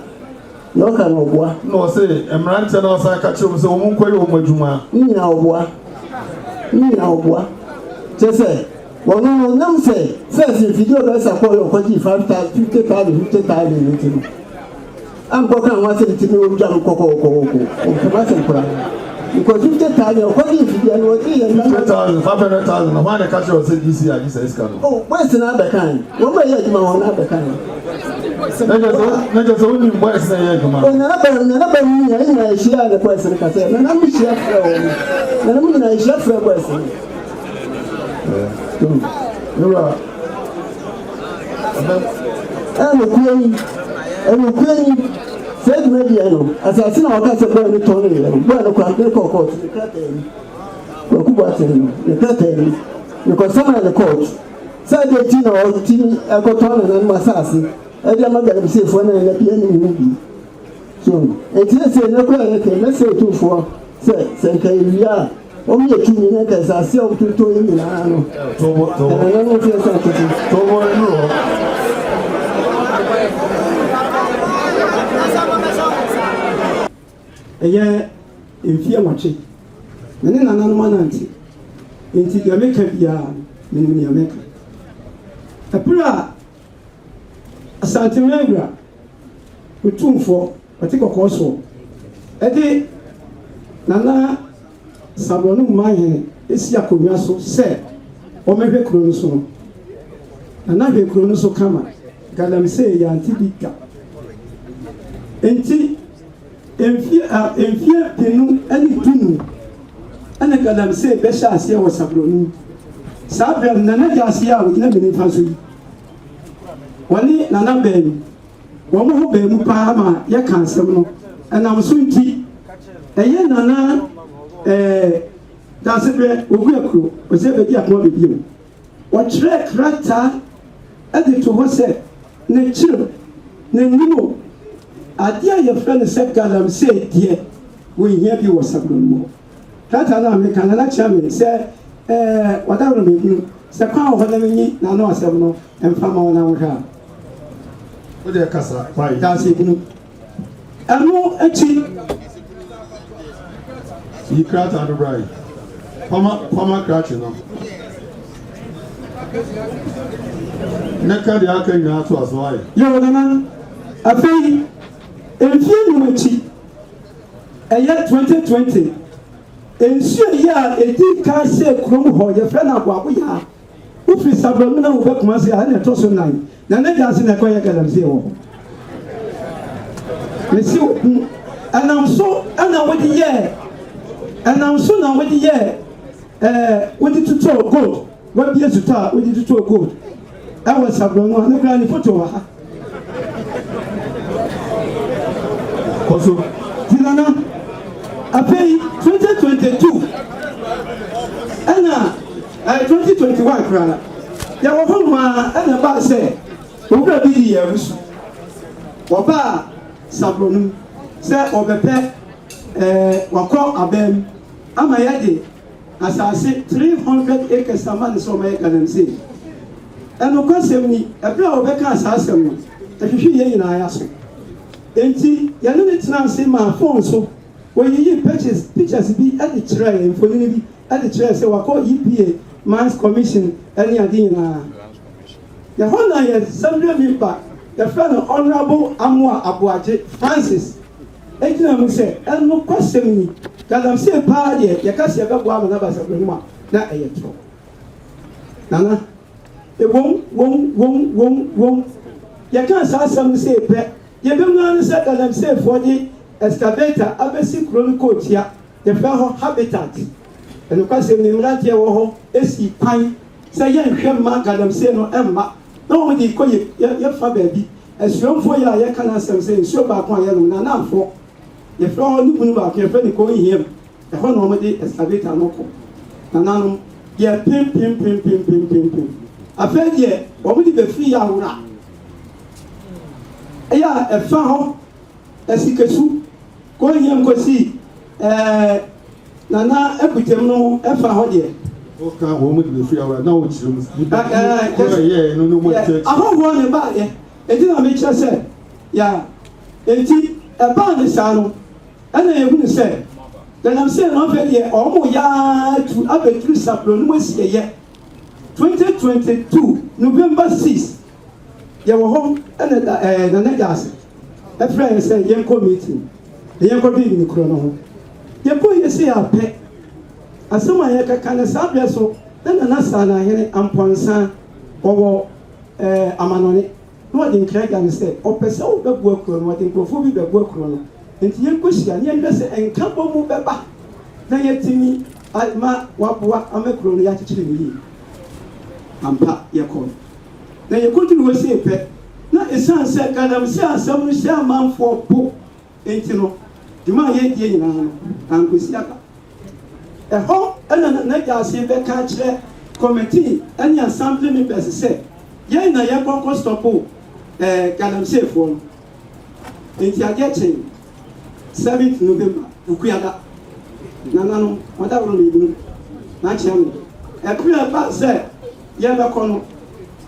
Nea ɔka no ɔboa. Ɛna ɔse mmeranteɛ no a ɔsan ka kyerɛ wɔn sɛ wɔn nkɔyɛ wɔn adwuma. Ne nyinaa ɔboa. Ne nyinaa ɔboa. Kyerɛ sɛ wɔno no nam sɛ first mfidie ɔbɛsa kɔɔ yɛ ɔkɔgyee 5000 50000 50000 no nti no. Ankɔ ka ho asɛm nti me otwa no kɔkɔɔkɔɔkɔ ɔmpɛ m'asɛm koraa because 50,000 ɔkɔgye mfidie no ɔgye yɛn nana. 50,000 500,000 na hwan na ɛka kyerɛ wo sɛ DC agye saa sika no. Oh boys no abɛkan wɔn a ɛyɛ adwuma wɔn na abɛkan. Na kyerɛ sɛ wonim boys na ɛyɛ adwuma. Oh nana bɛn nana bɛn mu nyinaa nyinaa yɛhyia ne boys no kasɛ nana mo hyia frɛ wɔn nana mo nyinaa yɛhyia frɛ boys no. Wura. Ɛnokorɛ ni, ɛnokorɛ ni, saa dwumadie no, asase na wɔka sɛ bɔɔ no tɔn no yɛ no, bɔɔ no kora ne kɔɔ kɔɔto, ne krataa ni, Kwaku Boateng no, ne krataa ni, mekɔsamaa ne kɔɔto, sɛ adeɛ ti na ɔtumi ɛkɔtɔn nananom asase ɛde ama galamseyfoɔ na ɛna bia ne ho bi. So, enti sɛ ɛnɛ koraa yɛkɛ, mɛsrɛ otumfoɔ sɛ, sɛ nka yɛwie a, Wɔn yɛ tumi na nka nsase a wɔtontɔn yi nyinaa no. Ɛnana no nso yɛ sɛ ntoto. Tobo nnuru hɔ. Ɛyɛ mfeɛ nwɔtwe. Me ne nananom anante, enti deɛ meka biara no, menim nea meka. Ɛberɛ a Asanteman wura, Otumfoɔ, ɔte kɔkɔɔ soɔ, de Nana Saborɔno Manhene si akonnwa so sɛ ɔmmɛhwɛ kuro no so no, Nana hwɛ kuro no so kama, galamsey yɛante bi da. Enti mfeɛ a mfeɛ mpenu ne dunum ɛna galamsey bɛhyɛ aseɛ wɔ Saborɔno. Saa berɛ no Nana Gyasi a ɔgyina me nifa so yi, Wɔne Nana baanu, wɔn ho baa mu paa ma yɛka asɛm no. Ɛnam so nti, ɛyɛ Nana ɛɛ Dasebrɛ Oguakuro, ɔsɛ bɛdi akoma bɛbiem. Ɔtwerɛɛ krataa de to hɔ sɛ n'akyiri no, n'anim o, adeɛ a yɛfrɛ no sɛ galamsey deɛ, wɔnhia bi wɔ Sabron mu hɔ. Krataa no a meka no, na kyerɛ me sɛ ɛɛ ɔdaworo mehunu sɛ kwan wɔ hɔ na menyi n'ano asɛm no mfa ma wo na wohwɛ a. Wo deɛ kasa wai. Daase hunu. Ɛno akyi. Yi krataa no bra yi. Kwama kwama krakye no. Ne ka deɛ aka nyinaa to aso wai. Yoo nana, afei mfie num akyi. Ɛyɛ 2020. Nsuo yi a ɛdii kan hyɛɛ kurom hɔ, yɛfrɛ no Aboaboyaa. Wofiri Sabramuna woba Kumasi a, ɛna ɛtɔ so nan. Na n'agya ase na ɛkɔyɛ galamsey wɔ hɔ. Mese wo hu, ɛnam so na wode yɛɛ, ɛnam so na wode yɛɛ, ɛɛ, wode totɔɔ gold, wabie sotɔ a wode totɔɔ gold ɛwɔ Sabramuna, ne koraa ne foto wɔ ha. Kɔ so. Ti nana, afei 2022 ɛna Ɛyɛ 2021 koraa, yɛwɔ hɔ nom ara ɛna ɛbaa sɛ owura bi dii yɛn abusu. Wɔbaa Saborɔ no mu sɛ wɔbɛpɛ ɛɛ wakɔ abɛn mu ama yɛde asase 300 acres ama no sɛ ɔmɛyɛ galamsey. Ɛnokwasɛm ni, ɛberɛ a wɔbɛkaa saa asɛm no, ɛhwehwee yɛn nyinaa yaso. Enti yɛne no tenaa ase maa phone so, wɔyiyii pictures pictures bi de kyerɛɛ yɛn, mfonini bi de kyerɛɛ sɛ wakɔ EPA, Mines Commission ne ade nyinaa. Ɛhɔ na yɛn Assembly member yɛfrɛ no Honourable Amoah Aboagye Francis gyinaa mu sɛ ɛnokwasɛm ni, galamsey paa deɛ yɛka sɛ yɛbɛboa ama no aba Asabrɛ mu a na ɛyɛ torɔ. Nana, ɛwom, wom, wom, wom, wom. Yɛkaa saa asɛm no sei pɛ, deɛ ɛbɛmu ara ne sɛ galamseyfoɔ de excavator abɛsi kuro no kootia. Yɛfrɛ hɔ habitat. Nokwasɛm ni, mmerante a ɛwɔ hɔ sii kwan sɛ yɛnhwɛ mma galamsey no mma, na wɔde rekɔ yɛ yɛ fa baabi. Asuamfoɔ yi a yɛka n'asɛm sɛ nsuo baako a yɛnom no, Anafoɔ, yɛfrɛ hɔ ne bunu baako, yɛfrɛ no Konhiam, ɛhɔ na wɔde excavator no kɔ. Nananom, yɛpempempempempempempem. Afei deɛ, wɔde bɛfiri Yawora, ɛyɛ a ɛfa hɔ Asikasu kɔ hiam kɔsi ɛɛ Nana Akutam no ɛfa hɔ deɛ. Woka wɔn mu de bɛfiri awura na wokyerɛ mu nipa koro a ɛyɛɛ no ne wɔn kyerɛkyerɛ. Ahɔhoɔ na ɛbaeɛ enti na mekyerɛ sɛ ya enti ɛbaa ne saa no ɛna yɛhunu sɛ galamsey no afei deɛ wɔn yɛ ara tu abɛduru Saprɔ no mu asieeɛ 2022 November 6 Yɛwɔ hɔ na da ɛɛ Nana Gyasi frɛɛ yɛn sɛ yɛnkɔ meeting na yɛnkɔdwen ne kuro no ho. Yɛkɔɔ yɛ sei ara pɛ, asɛm a yɛkɛka no saa berɛ so na Nana Saanahene Amponsah ɔwɔ ɛɛ amanɔne na ɔde nkra gya no sɛ ɔpɛ sɛ ɔbɛboa kuro no, ɔde nkurɔfoɔ bi bɛboa kuro no nti yɛnkɔhyia na yɛnhwɛ sɛ nkabɔmu bɛba na yɛatumi ama waboa ama kuro no yɛakyekyere no yie. Ampa yɛkɔɔ. Na yɛkɔduruu hɔ sei pɛ, na ɛsiane sɛ galamsey asɛm no hyɛɛ amanfoɔ bo nti no, dwuma a yɛredie nyinaa no, ankɔsi aba. Ɛhɔ na Nana Gyasi bɛka akyerɛ committee ne assembly members sɛ yɛn na yɛnkɔ nkɔ stɔpo eh, galamseyfoɔ no. Enti adeɛ kyee seventh November, Wukuada, nananom, mo adaworo mmienu na akyea me. Ɛberɛ a ɛbaa sɛ yɛrebɛkɔ no,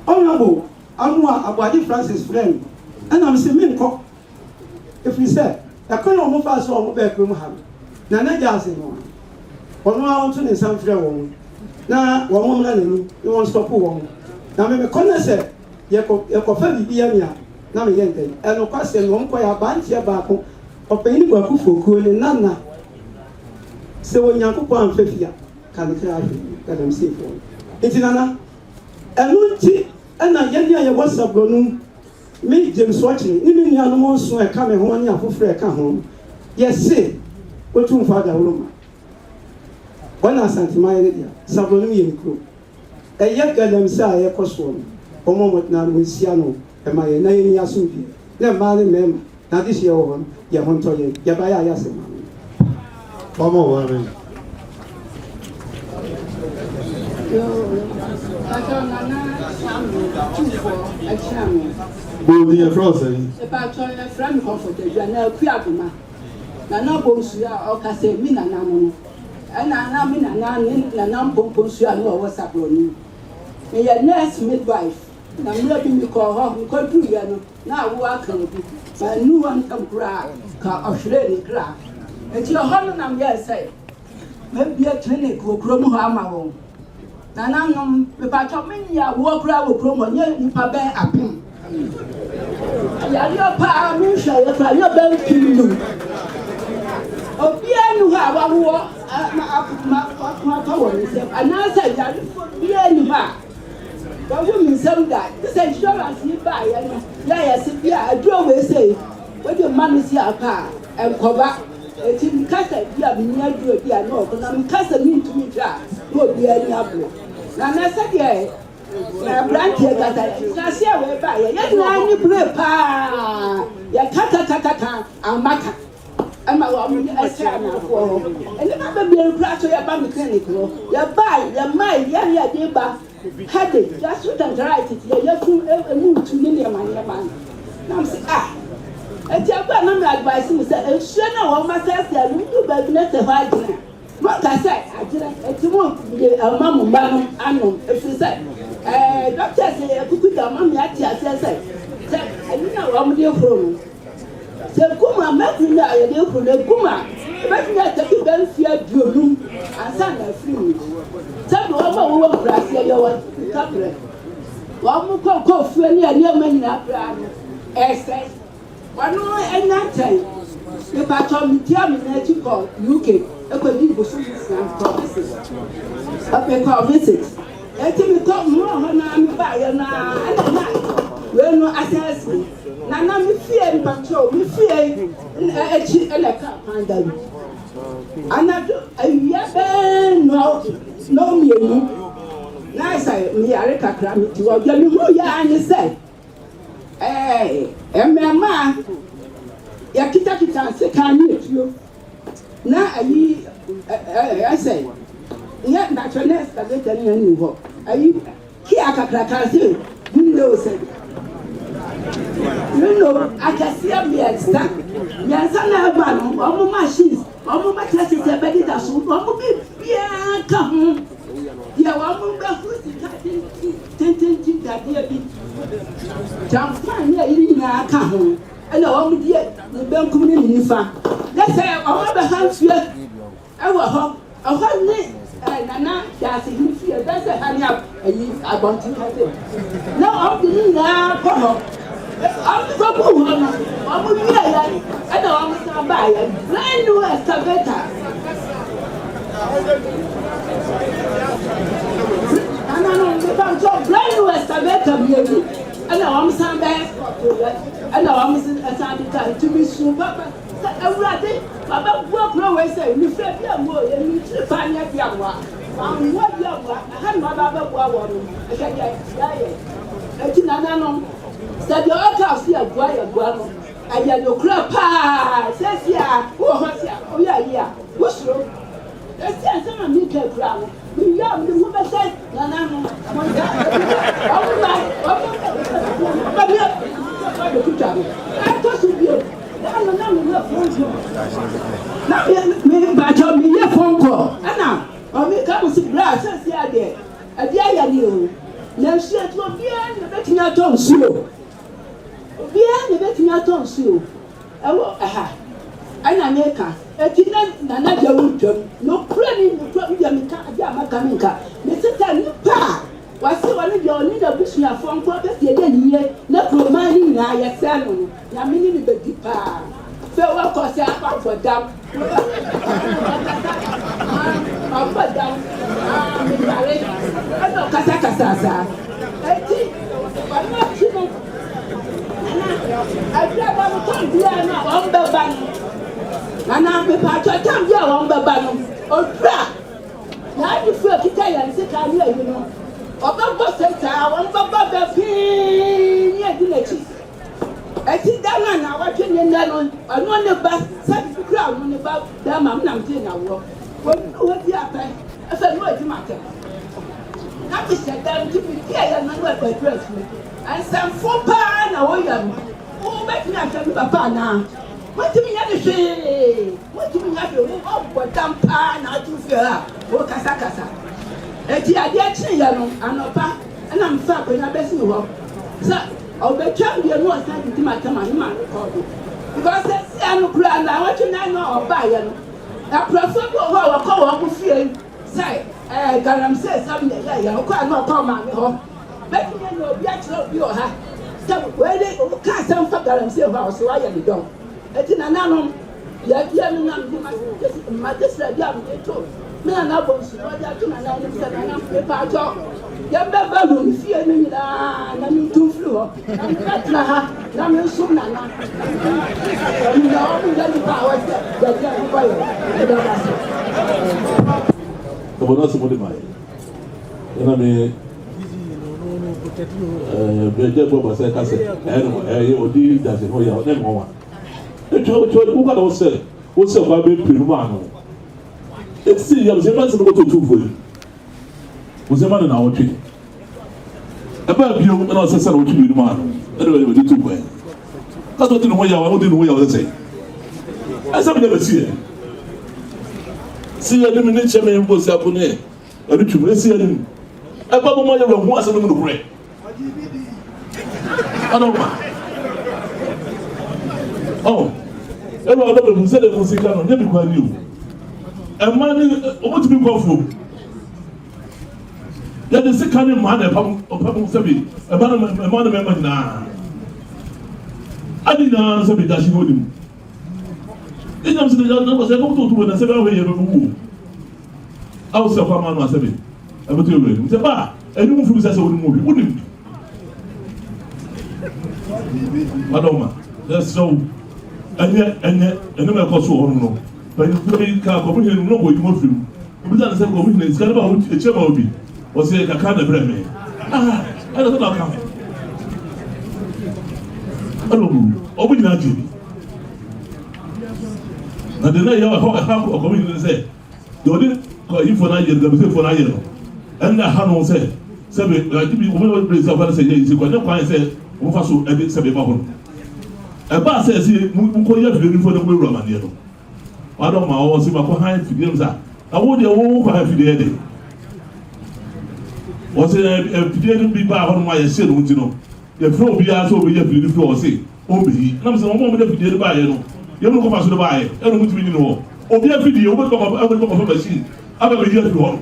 Honourable Amoah Aboagye Francis frɛɛ me, ɛna mese menkɔ, ɛfiri sɛ ɛkwan a wɔfaa so a wɔbaa kurom ha no, Nana Gyasi no ara, ɔno ara ɔnto ne nsa mfrɛ wɔn na wɔn mmra n'anim na wɔnstɔpo wɔn. Na me mekɔ na sɛ yɛkɔ yɛkɔfa biribi yɛ me a, na meyɛ ndɛn? Ɛnokwasɛm no, wɔkɔeɛ abanteɛ baako, ɔpanyin Kwaku Fokuo ne nana, sɛ Onyankopɔn amfa fie a, ka ne kra ahwɛ galamseyfoɔ no. Nti nana, ɛno nti na yɛn a yɛwɔ Saborɔ no mu, me James Ɔkyere ne me nuanom nson a ɛka me ho ne afoforɔ a ɛka ho no, yɛse Otumfoɔ Adaworoma, ɔne Asanteman no dea, Saborɔ no mu yɛ ne kuro. Ɛyɛ galamsey a ɛrekɔ soɔ no, wɔmmɔ mmɔden ara na wɔnsi ano mma yɛn na yɛnni asomdwoeɛ, na mmaa ne mmarima na adehyeɛ wɔ hɔ no, yɛn ho ntɔ yɛn. Yɛbaeɛ a, yɛ asɛm ma no. Wɔma wo amen. Yoo, Nana Samuel Tumfoɔ akyia me. Bo din yɛfrɛ wo sɛn? Mepakyɛ yɛfrɛ me Comfort Adua na Akua Adoma. Nana Bonsu a ɔka sɛ me nana no no. Ɛna na me nana ne Nana Mpompo nso a na ɔwɔ Saborɔ no mu. Meyɛ nurse midwife na mmerɛ bi mekɔɔ hɔ, mekɔduruiɛ no na awoɔ aka obi. Mannu hɔ ntɛm koraa ka ɔhweree ne kra. Nti ɛhɔ no na meyɛɛ sɛ mɛbue clinic wɔ kurom hɔ ama wɔn. Nananom, mepakyɛw menni awoɔ koraa wɔ kurom hɔ, nyɛ nnipa bɛyɛ apem. Yareɛ paa menhwɛeɛ koraa nyɛ bɛyɛ 5,000. Obiara nni hɔ a wawoɔ ama akɔ. nkwa wɔ me nsam anaasɛ yarefoɔ biara nni hɔ a wawu me nsam da. Te sɛ insurance yi baeɛ no, yɛ a yɛse bi a aduro wei sei wode ma no si apa a ɛnkɔba. Enti meka sɛ bi a menni aduro bi a na ɔkɔ na meka sɛ mentumi nhwɛ a na obiara ani abere. Na na sɛdeɛ aberanteɛ kasa nhyɛaseɛ a wei baeɛ yɛn nyinaa ani bere paa yɛkakakakaka amma ka. Ɛma wɔn ɛhyɛ anafoɔ hɔ. Nnipa bebree koraa so yɛba me clinic hɔ. Yɛbae, yɛmae, yɛn yɛde ba headache, gastroenteritis, yɛ yafunu emu ntu ne nneɛma nneɛma no. Na me sɛ ah, eti ɛbɛ a na me advice mo sɛ nsuo no a wɔn asɛesɛe no, ndu baabi na sɛ hɔ agyina a, monka sɛ agyina, eti mo de ama mo mma no anom, ɛfiri sɛ ɛɛ doctors akuku da ma me ate aseɛ sɛ sɛ ɛyi na wɔn de horo no. Sɛ egu mu a, mercury no a yɛde horo no egu mu a, ebetumi atake bɛyɛ mfe 50 ansa na afiri mu. Sɛbi wɔn a wɔwɔ nkuraase yɛ wɔn kaprɛ, wɔn kɔkɔɔfuo ne nneɛma nyinaa koraa no ɛresɛe. Wɔn anya nkyɛn. Mepatwɔ metua me nan akyi kɔ UK kɔdii bosome nsia mekɔɔ visit. Mekɔɔ visit. Enti mekɔ mewɔ hɔ no ara mebaeɛ no ara ɛna na wei no asan asi. Na na me fie mpakyɛw me fie akyi na ɛka kwan da bi. Anadwo awia bɛyɛ nnɔnmienu na sɛ meyare kakra mete hɔ. Deɛ mehuu yɛ ara ne sɛ ɛɛ mmarimaa yɛkitakita nsekan ne atuo na ayi ɛɛ ɛsɛ nyɛ mpakyɛw na excavator ne nni hɔ ayi Kia kakraka se windows window akɛseɛ mmiɛnsa mmiɛnsa na ɛba no wɔn machines wɔn mattresses ɛbɛdeda so wɔn biribiara ka ho deɛ wɔn bɛhoro sika tententen dadeɛ bi kyampan ne ayi nyinaa ka ho ɛna wɔn deɛ ne benkum ne ne nifa ne sɛ wɔn abɛha nsuo Ɛwɔ hɔ, ɛhɔ ne eh, Nana Daasehene fie, ɛbɛyɛ sɛ ha ne ayi abɔnten ha sɛ. Na wɔn de ne nyinaa kɔ hɔ. Wɔn de kɔ guu hɔ no, wɔn wieɛ ɛna wɔn san baeɛ. Brand new excavator. Nana no, mepa nkyɛw, brand new excavator mmienu ɛna wɔn san bɛyɛ ɛna wɔn san de ka ntumi su papa. Sɛ Awurade, wabɛboa kuro wei sɛ nifira bi amu o, yɛnim tiri paa ne abi amoa, wammoa bi amoa, na ha na waba abɛboa wɔn no, hwɛ deɛ yɛayɛ. Enti nananom, sɛ deɛ ɔka ɔse yɛboa yɛboa no, ɛyɛ nokorɛ paa, seesei a wowɔ hɔ se a woyɛ ayi a, wosuro. Seesei asɛm a mereka yi koraa no, meyɛ a mede me ho bɛhyɛ nananom nsa, efisɛ wɔn mma, wɔn mma ne abɛtwitwa me. Ɛtɔ so bio, da no na meyɛ phone call, na me me mpakyɛw meyɛ phone call, ɛna ɔmeka mo se bra seesei a deɛ ɛde ayɛ ne o, na nsuo nti obiara na ebɛtumi atɔ nsuo, obiara na ebɛtumi atɔ nsuo. Ɛwɔ ɛha ɛna meka eti na nana deɛ wotwam nokorɛ ne nokorɛ me deɛ meka adeɛ a maka menka mese sɛ nipa a wɔse ɔno deɛ ɔne n'abusuafoɔ nko pɛ sɛ yɛyɛ ne yie na kuroman no nyinaa yɛsɛe no no nyame ne no bɛdi paa fɛ wɔkɔ sɛ wabɔ dam ɔkasa wabɔ dam meyare ɛna ɔkasakasa saa eti ɔno akyi no Nana, Awuraba no tam biara no a wɔn bɛba no, Nana, mepatwɔ tam bi a wɔn bɛba no, owura n'adefo a kita yɛn sekan ne ayi no, ɔbɛbɔ sɛsaa, wɔn bɛba bɛ pii ne adi n'akyi. Eti da no a na wɔtwe ne nnɛ no, ɔno ne ba, sɛ bibi kura ɔno ne ba bɛrima, me na megye n'awoɔ. Wɔduru hɔ bi apɛ, afei ne wɔadi m'atɛm. Na mehyɛ dɛm nti mepie yɛ no na wɔaduru afie. Nsɛmfo paa na woyɛ no. Wobɛtumi ahwɛ me papa anaa? Wontumi nyɛ no hwee. Wontumi nyɛ hwee. Wobɔ dam paa na ato fie ha a wokasakasa. Enti adeɛ kyeeɛ no anɔpa na mefaa akonnwa bɛsii hɔ sɛ ɔbɛtwam deɛ na ɔsan didi m'atɛm a ne maame kɔɔ do. Because seesei no koraa nnawɔtwe nan no a ɔbaeɛ no, akurɔfoɔ bi wɔ hɔ a wɔkɔ wɔn fie sɛ ɛɛ galamsey sɛm na ɛyɛeɛ. Ɔkɔ a na ɔkɔ maame hɔ. Mɛtumi anya obi akyerɛ obi wɔ ha sɛ wei de woka asɛm fa galamsey ho a ɔsɛ wayɛ ne dɔm. Eti nananom, Deɛ no na mede m'adesrɛdeɛ a mede to me nana Bonsu na ɔde ato nana anim sɛ, Nana, mepaakyɛw, yɛmbɛba me fie no nyinaa na mentu mfiri hɔ na mebɛtena ha na mensom nana. Na ɔmo nyɛ nipa a wɔsɛ yɛde ɛho bɔ yɛn. Meda mo ase. Ɛbɔ no asɛm de ma yɛ. Ɛna me ɛɛ bɛgye bɔ bɔ sɛ kasɛ ɛyɛ no ɛyɛ odi dase ho yɛ ne mmoa. Etwa otwa wo ka na wosɛ wosɛ kwa bɛ pere mu ano. Esi yam sɛ ɛma sɛ mekɔtɔ otumfoɔ yi. Wosɛ ma no na wɔtwe. Ɛbaa bio ɛna ɔsɛ sɛ na wɔtwe mmienu maa no ɛna wɔde wɔde tu kwan. Kasa ɔdi ne ho yaw ɔdi ne ho yaw sɛ sɛ. Ɛsɛ mi na bɛsi yɛ. Si yɛ anim ne kyɛ me mpo si ako ne ɛde twum esi anim. Ɛba mo ma yɛ wura ho asɛm no mu nokorɛ. Ɔdɔ ma. Ɔ ɛwura ɔdɔ bɛ mu sɛ de mo sika no nyɛ bi kwan ni o. Ɛma ne ɔmo tumi kɔ afuom. Yɛde sika ne mmaa na ɛpam ɔpam sɛbi ɛma ne mmaa ne mmarima nyinaa. Ade nyinaa sɛbi dahye ne onim. Enyam sɛ na na sɛ ɛkɔm to to na sɛbi ahwɛ yɛ bɛbu wo. Awo sɛ kɔ ama no asɛbi ɛbɛto ewura anim sɛ ba ɛni mu firi sɛ sɛ onim obi wonim. Adɔma yɛsrɛ wo ɛnyɛ ɛnyɛ ɛnum ɛkɔ so wɔ hɔnom no mpanyinfoɔ yi ka kɔm hene no na wɔyi mu afiri mu. Obisa no sɛ kɔm hene sika no ba wo ekyir ma obi ɔsɛ kakra na ɛbrɛ me. Ah ɛna sɛ na ɔka ho ɛna ɔbu ɔmo nyinaa gye bi. Na deɛ na ɛyɛ ɛhɔ ɛha ɔkɔm hene no sɛ deɛ ɔde kɔyifoɔ no ayɛ no gabisefoɔ no ayɛ no ɛna ɛha no sɛ sɛbi ɛgye bi wɔn bɛ sɛ ɔfa no sɛ yɛ yi sɛ kwan nyɛ kwan sɛ wɔn fa so ɛde sɛbi ɛba hɔ no. Ɛbaa sɛ ɛsɛ mu nkɔ yɛ afidie nifoɔ no kɔ ewura amaneɛ no. Wadɔ ma ɔwɔ sɛ makɔ han afidie mu sa na wo deɛ wo kɔ han afidie de. Wɔsɛ afidie no bi baa hɔ nom a yɛhyɛ no nti no yɛfrɛ obiara sɛ ɔbɛyi afidie no firi hɔ ɔse ɔmbɛyi. Nam sɛ wɔn a wɔde afidie no baeɛ no yɛn mu no kɔfa so no baeɛ ɛna wɔn tumi nyi no hɔ. Obi afidie wobɛtumi akɔ akɔfa machine aba bɛyi afiri hɔ no.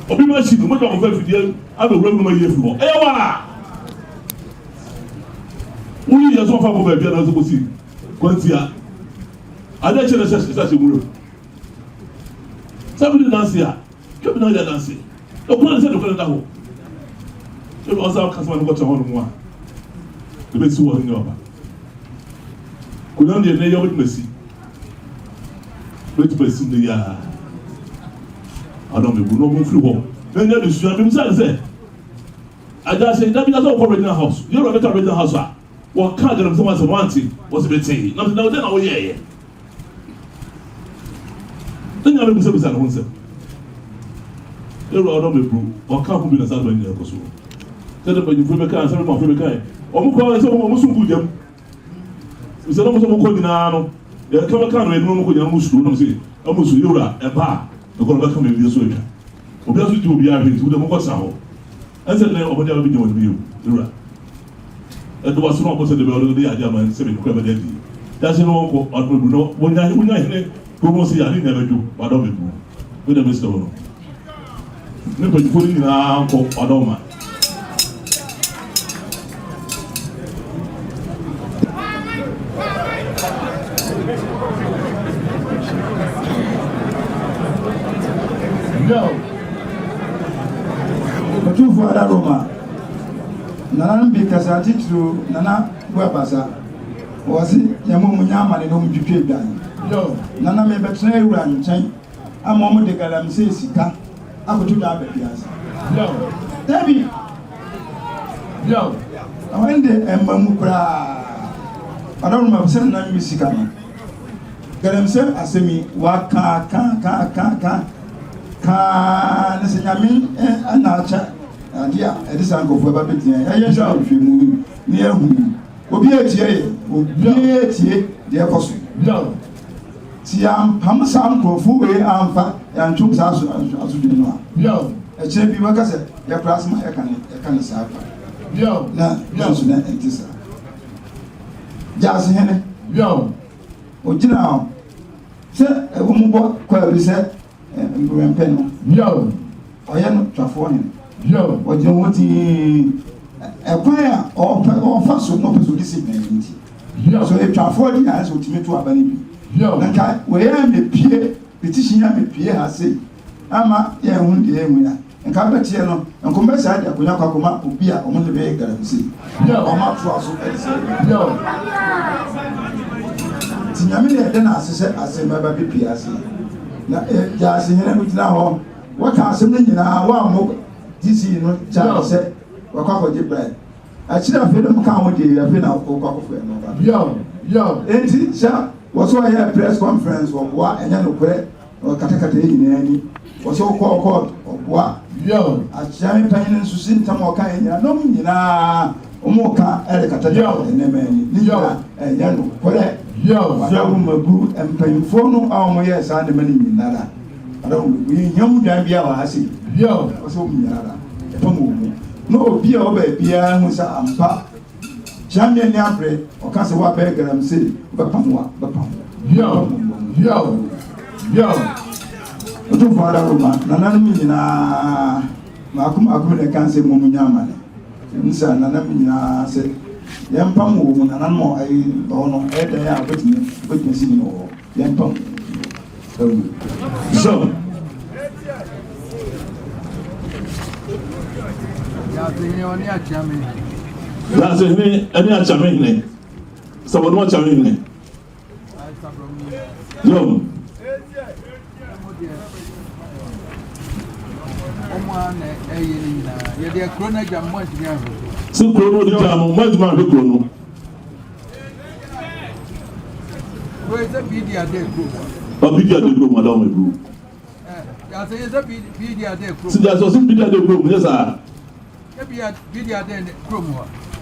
Obi machine wobɛtumi akɔfa afidie abɛwura mu no ayi afiri hɔ. Ɛyɛ waa. Woyi yɛ so ɔfa kɔ baabi a na ɔsɛ kɔsi kwantia. Ade akyɛ na ɛhyɛ hyɛ nwura mu. Sɛ bi nanse a, twɛ bi na yɛ nanse. Okura ne sɛ nokora da hɔ. Ebi ɔsa kasama no kɔkyɛ hɔ nom a. Ebesi wɔ ne ɔba. Kunam deɛ ne yɛ ɔbɛtumi asi. Bɛtumi asi ne yɛ adɔm ebu na ɔmo mfiri hɔ. Na nya de sua bi sɛ sɛ Agya da bi sɛ ɔkɔ Regina House. Yɛwura bɛtɔ Regina House a wɔka galamsey ho asɛm wante wɔsi bɛtee na na ɔdɛ na woyɛɛyɛ. Ne nyame bisabisa ne ho nsɛm. Yɛwura ɔdɔ meburu ɔka ho bi na saa dɔm nyinaa kɔ so. Sɛde mpanyinfoɔ bɛka sɛ mmafoɔ bɛka wɔn kɔ sɛ wɔn so ngu gyam. Sɛ wɔn sɛ wɔn kɔ nyinaa no yɛka bɛka no ɛnu wɔn kɔ nyinaa wɔn suro nam sɛ wɔn suro yɛwura ɛba a ɛkɔ no bɛka mɛ bi so atwa. Obiara so gye obiara hwɛ nti wode mokɔ tena hɔ. Ɛsɛ dɛ ɔmo de abɛgyina wɔn anim yɛ o, ewura. Ɛde w'aso na ɔmo sɛ dɛbɛ ɔde yɛ adeɛ ama sɛ bɛbi kura bɛda adi. Daakye no wɔnkɔ ɔdɔ bɛbu na wonya wonya hene kurom hɔ sɛ yɛ ade nyinaa bɛdwo wadɔ bɛbu. Me dɛ mesrɛ wo no. Ne mpanyinfoɔ no nyinaa nkɔ wadɔ ma. Yo. Otumfoɔ Adaroma, nananom bi kasa titiriw Nana Buabasa, wɔse yɛn mo munya amane na wɔn twitwa dwan. Yo. Nana mebɛtena ewura nkyɛn ama wɔn de galamsey sika akoto dwa aba wiase. Yo. Dabi. Yo. Na wɔn de ɛmma mu koraa. Adaroma sɛ nana mi sika no. Galamsey asɛm yi waka ka ka ka ka kaa ne sɛ Nyame na akyɛ adeɛ a ɛde saa nkurɔfoɔ ba bɛgyina yɛyɛ saa nhwehwɛmu yi na yɛahu obi atie yɛ obi atie deɛ ɛkɔ so nti yɛampam saa nkurɔfoɔ wei amfa yɛantwom saa asodwe no a ɛkyerɛ bi bɛka sɛ yɛkora asɛm a yɛka ne yɛka ne saa kwa na nanso na ɛnte saa. Gyaase hene ogyina hɔ sɛ ɛwɔ mu bɔ kwaadu sɛ mprɛmpɛ no. Ɔyɛ no twafoɔ hene. Ɔgyina hɔ tii. Ɛkwan a ɔpɛ ɔfa so na ɔpɛ sɛ ɔde si bɛn nti. So etwafoɔ di a ɛsɛ otumi to aba no bi. Na nka wei ammepue, petition yi ammepue ha sei ama yɛanhunu deɛ yɛnhu yi a, nka bɛteɛ no, nka wɔbɛsan de akonnwa akɔ akɔma obi a wɔn de bɛyɛ galamsey. Wɔn atoa so de sɛ Nti Nyame na yɛda no ase sɛ asɛm bɛba bɛpue ase yi. Na Gyaasehene wogyina hɔ, wɔka asɛm no nyinaa, woammɔ DC no charge sɛ wakɔ akɔgye bribe. Akyiri afei na wɔka ho deɛ afei na wɔkɔ akɔfo ɛno ba. Enti sɛ wɔsɛ ɔyɛ press conference ɔboa ɛnyɛ nokorɛ na ɔkatakata yɛ nyinaa ani. Wɔsɛ ɔkɔɔ court ɔboa. Akyea me panyin nso si ntam ɔka yɛ nyinaa na wɔn nyinaa wɔn ka ɛrekatakata nneɛma ani. Ne nyinaa ɛnyɛ nokorɛ. Wadawuruma mpanyinfoɔ no a wɔyɛɛ saa nneɛma no nyinara. Wadawuruma yɛhia mu dwan biara wɔ ha sei. Wɔsɛ wɔn nyinara ɛfam wɔ mu. Na obi a ɔwɔ baabiara hu sɛ ampa Kyame ani abere, ɔka sɛ woabɛyɛ galamsey, wobɛpam wo a, wobɛpam wo. Otumfoɔ Adaworoma, nananom nyinaa, mmaako mmaako bi na ɛka sɛ mmom nyɛ amane. Ɛno sɛ nananom nyinaa sɛ yɛmpam wɔ mu, nananom a ɛyi hɔ no, ɛyɛ dɛn a wobɛtumi wobɛtumi asi bi no wɔ hɔ, yɛmpam awu. So. Dasehene ne Akyeamehene. Sabɔno Akyeamehene. Yom. Sɛ kuro no ɔde gyaa mo, mo antumi anhwɛ kuro no. Ɔbidi ade kurom ada wɔn aduru. Sisi ase ɔsi bidi ade kurom nyɛ saa.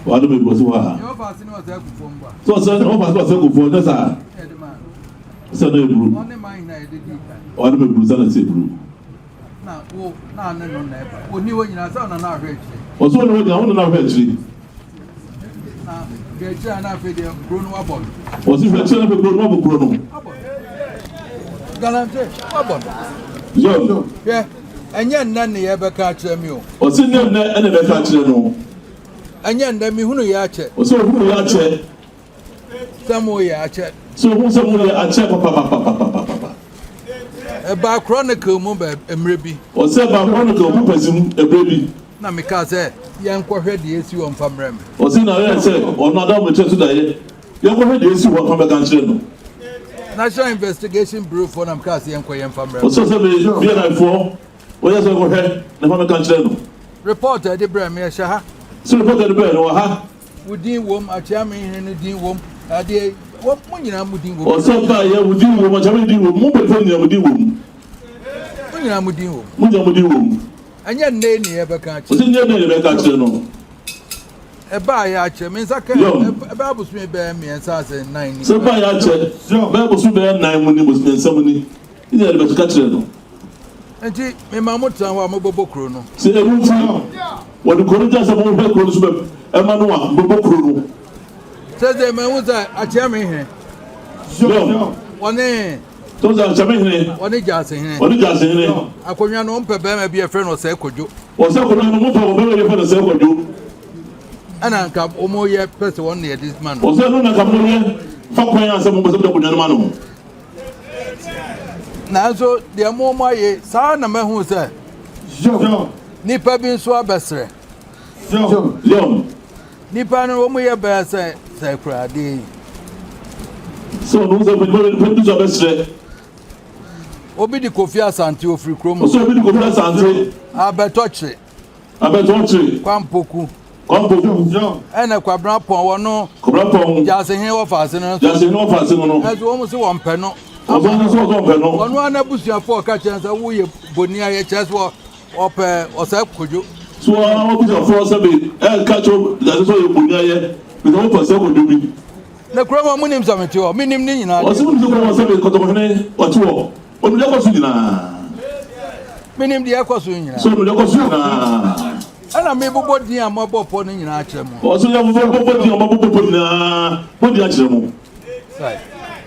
Wade mi bɔ si hɔ a. Sɛ ɔsɛ ɔfa so ɔsɛ kufoɔ nyɛ saa. Sɛ na eburu. Wade mi buru sɛ na ɛsɛ eburu. Ɔsɛ ɔne hɔ nyinaa ɔne na ahwɛ akyiri. Ɔsi hwɛ akyiri na afei kuro no wabɔ kuro no. Yom. Hwɛ, ɛnyɛ nnɛ ne yɛbɛka akyerɛ me o. Ɔsi nyɛ nnɛ ɛna ɛbɛka akyerɛ no. Ɛnyɛ nnɛ mehunu yɛ akyɛ. Ɔsi ohunu yɛ akyɛ. Sɛ mo yɛ akyɛ. Sɛ ohun sɛ mo yɛ akyɛ papapapapapapa. Ɛbaa Chronicle mu bɛ mmerɛ bi. Ɔsɛ ɛbaa Chronicle mu pɛsi mu ɛberɛ bi. Na mekaa sɛ, Yɛnkɔhwɛ deɛ esi hɔ mfa mmrɛ me. Ɔse na ɔyɛɛ sɛ ɔno Adam rekyerɛ so daeɛ, yɛnkɔhwɛ deɛ esi hɔ mfa mmɛka nkyerɛ no. National Investigation Bureau foɔ na mekaa sɛ yɛnkɔyɛ mfa mmrɛ me. Ɔse sɛ me BNI foɔ wɔyɛ sɛ yɛnkɔhwɛ na mfa mmɛka nkyerɛ no. Report a ɛde brɛɛ me ɛhyɛ ha. Se report a ɛde brɛɛ no wɔ ha. Wo din wom, Akyeame hene no din wom, adeɛ wɔ mo nyinaa mo din wom. Ɔsɛ ɔkaa yɛ wo din wom, Akyeame din wom, mo mpanyinfoɔ nyinaa mo din wom. Mo nyinaa mo din wom. Mo nyinaa mo din wom. Ɛnyɛ nnɛ yi ne yɛbɛka akyerɛ. Ɔsɛ nyɛ nnɛ ne yɛbɛka akyerɛ no. Ɛbaa yɛ akyɛ, me nsa ka ɛbɛyɛ abosome bɛyɛ mmiɛnsa asɛ nnan ni. Sɛ ɛbaa yɛ akyɛ, bɛyɛ bosome bɛyɛ nnan mu ni, mmiɛnsa mu ni. Ne yɛde bɛkeka kyerɛ no. Enti mema mo tena hɔ a mobɛbɔ kuro no. Sɛ ɛno nti wɔde kuro no gya sɛ monhwɛ kuro no so bɛ ɛma no a, mobɛbɔ kuro no. Seesei mahu sɛ Akyeame hene. Wɔne. Sɛ sɛ Akyeame hene. Wɔne Gyaase hene. Wɔne Gyaase hene. Akonnwa no wɔmpɛ barima bi a yɛfrɛ no Ɔsɛe Kwadwo. Ɔsɛe Kwadwo no mompɛ ɔbarima bi a yɛfrɛ no Ɔsɛe Kwadwo. Ɛna nka wɔyɛ pɛ sɛ wɔn na yɛde ma no. Ɔsɛe no na nka moyɛ fa kwan a sɛ mopɛ sɛ mode akonnwa no ma no. Nanso deɛ mo mo ayɛ saa na mahu sɛ nipa bi nso abɛsrɛ. Nipa no wɔn yɛ bɛyɛ sɛ sɛ kurade yi. Sɛ ɔno sɛ nipa bi nso abɛsrɛ. Obi de Kofi Asante ofiri kurom. Ɔsɛ obi de Kofi Asante. Abɛtɔkyere. Abɛtɔkyere. Kwampoku. Kwampoku. Ɛna Kwabena Pɔn wɔ no. Kwabena Pɔn. Gyasehene wɔ faase no. Gyasehene wɔ faase no no. Ɛnso wɔn sɛ wɔn pɛ no. Wɔn nso wɔn pɛ no. Wɔn ara n'abusuafoɔ ɔka kyerɛ sɛ woyɛ boni ayɛ kyerɛ sɛ wɔpɛ ɔsɛ kodwo. So wɔn abusuafoɔ sɛ bi ɛka kyerɛ gyase sɛ ɔyɛ boni ayɛ bi sɛ wɔpɛ sɛ kodwo bi. Na kurom a munim sɛ mete hɔ menim ne nyinaa. Wɔsɛ munim sɛ kurom a sɛ bi kɔtɔkɔhene ɔte hɔ. Onim deɛ ɛkɔ so nyinaa. Menim deɛ ɛkɔ so nyinaa. So onim deɛ ɛkɔ so nyinaa. Ɛna mebobɔ din a moabɔ pɔ no nyinaa akyerɛ mo. Ɔsɛ yɛ bobɔ din a moabobɔ pɔ nyinaa bɔ din akyerɛ mo.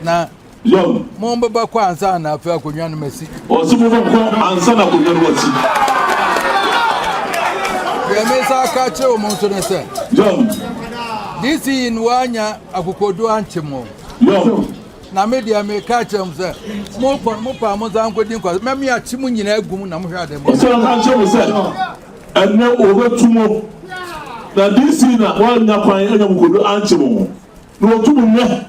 Na Yɔn. Mo bɛba kɔ ansa na afei akonnwa no masi. Ɔsɛ mo bɛkɔ ansa na akonnwa no wasi. Deɛ mesa aka akyerɛ wɔn nso ne sɛ. Yɔn. DC no wanya akokodu ankye mo. Na me deɛ meka kyerɛ mo sɛ mokɔ no mopaa mo nsa nkɔdi nkwa mɛme akye mo nyinaa agu mu na mohwɛ ade mo. Ɔsɛ ɔka kyerɛ mo sɛ ɛnɛ wɔbɛtu mo na DC na wanya kwan anya akokodu ankye mo na wɔtu mo nnɛ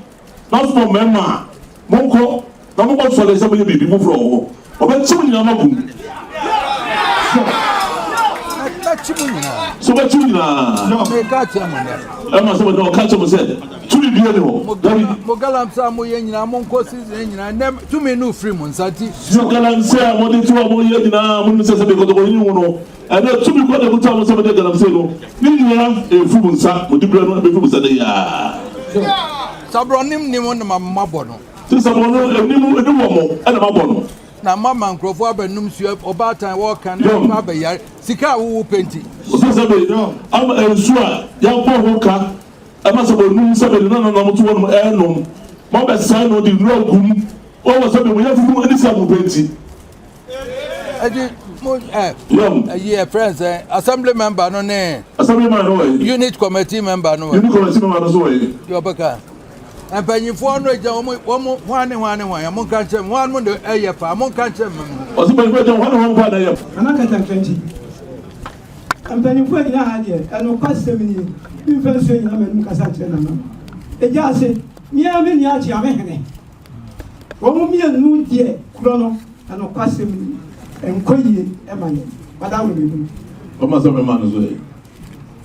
na ɔsoma mmarima a monkɔ Na mobɔ sɔre sɛ moyɛ biribi foforɔ wɔ hɔ. Ɔbɛkye mo nyinaa moagu mu. Mɛkye mo nyinaa. So ɔbɛkye mo nyinaa. Meka akyerɛ mo nnɛ. Ɛma sɛ wɔde ɔka kyerɛ mo sɛ tumi biara ni hɔ. Dabi. Mo galamsey a moyɛ nyinaa, monkɔ season nyinaa, nnɛ tumi no firi mo nsa nti. Mo galamsey a mode to a moyɛ nyinaa, monim sɛ sɛdeɛ kɔtɔkɔhini hu no, ɛnnɛ tumi kɔ na ɛkuta mo sɛ mode galamsey no, ne nyinaa ɛmfiri mo nsa, mo diberɛ no ɛbɛfiri mo nsa nnɛ yi ara. Sabrɔnim nim na mabɔ no. Te sɛ mo no, ɛni mu, ɛni wɔ mo, ɛna mabɔ no. Na mama nkurɔfoɔ abɛnom nsuo, ɔbaatan wɔreka na nnipa abɛyare, sika a wowo pɛ nti. Ɔsɛ sɛ me ama nsuo a yɛabɔ ho ka ɛma sɛ wɔnum sɛ mede nana nam to wɔnom ɛrenom, moabɛsɛe no de nnuro agu mu, wɔwɔ sɛ me mo yafunu ɛne sika mo pɛ nti. Ɛti mo ɛ ɛyi ɛ fɛn sɛ assembly member no ne. Assembly man no wɔ yi. Unit committee member no wɔ yi. Unit committee member no so wɔ yi. Deɛ ɔbɛka mpanyinfoɔ no gyina wɔn wɔn hwan ne hwan ne hwan mo nka nkyɛn hwan mo na ɛyɛ fa mo nka nkyɛn mo. Ɔsɛ mpanyinfoɔ gyina hwan ne hwan pa na ɛyɛ. Nana Kantankrankyi, mpanyinfoɔ gyina ha deɛ ɛnokwasɛm nie, memfa nsuo nyina m'anum kasa nkyerɛ Nana. Egya ase, me ara me nua Akyeame hene. Wɔn mmienu deɛ korɔ no, na nokwasɛm ni, ɛnkɔ yie ma yɛn. Madaworo mehunu. Ɔma sɛ mɛma no so ɛ.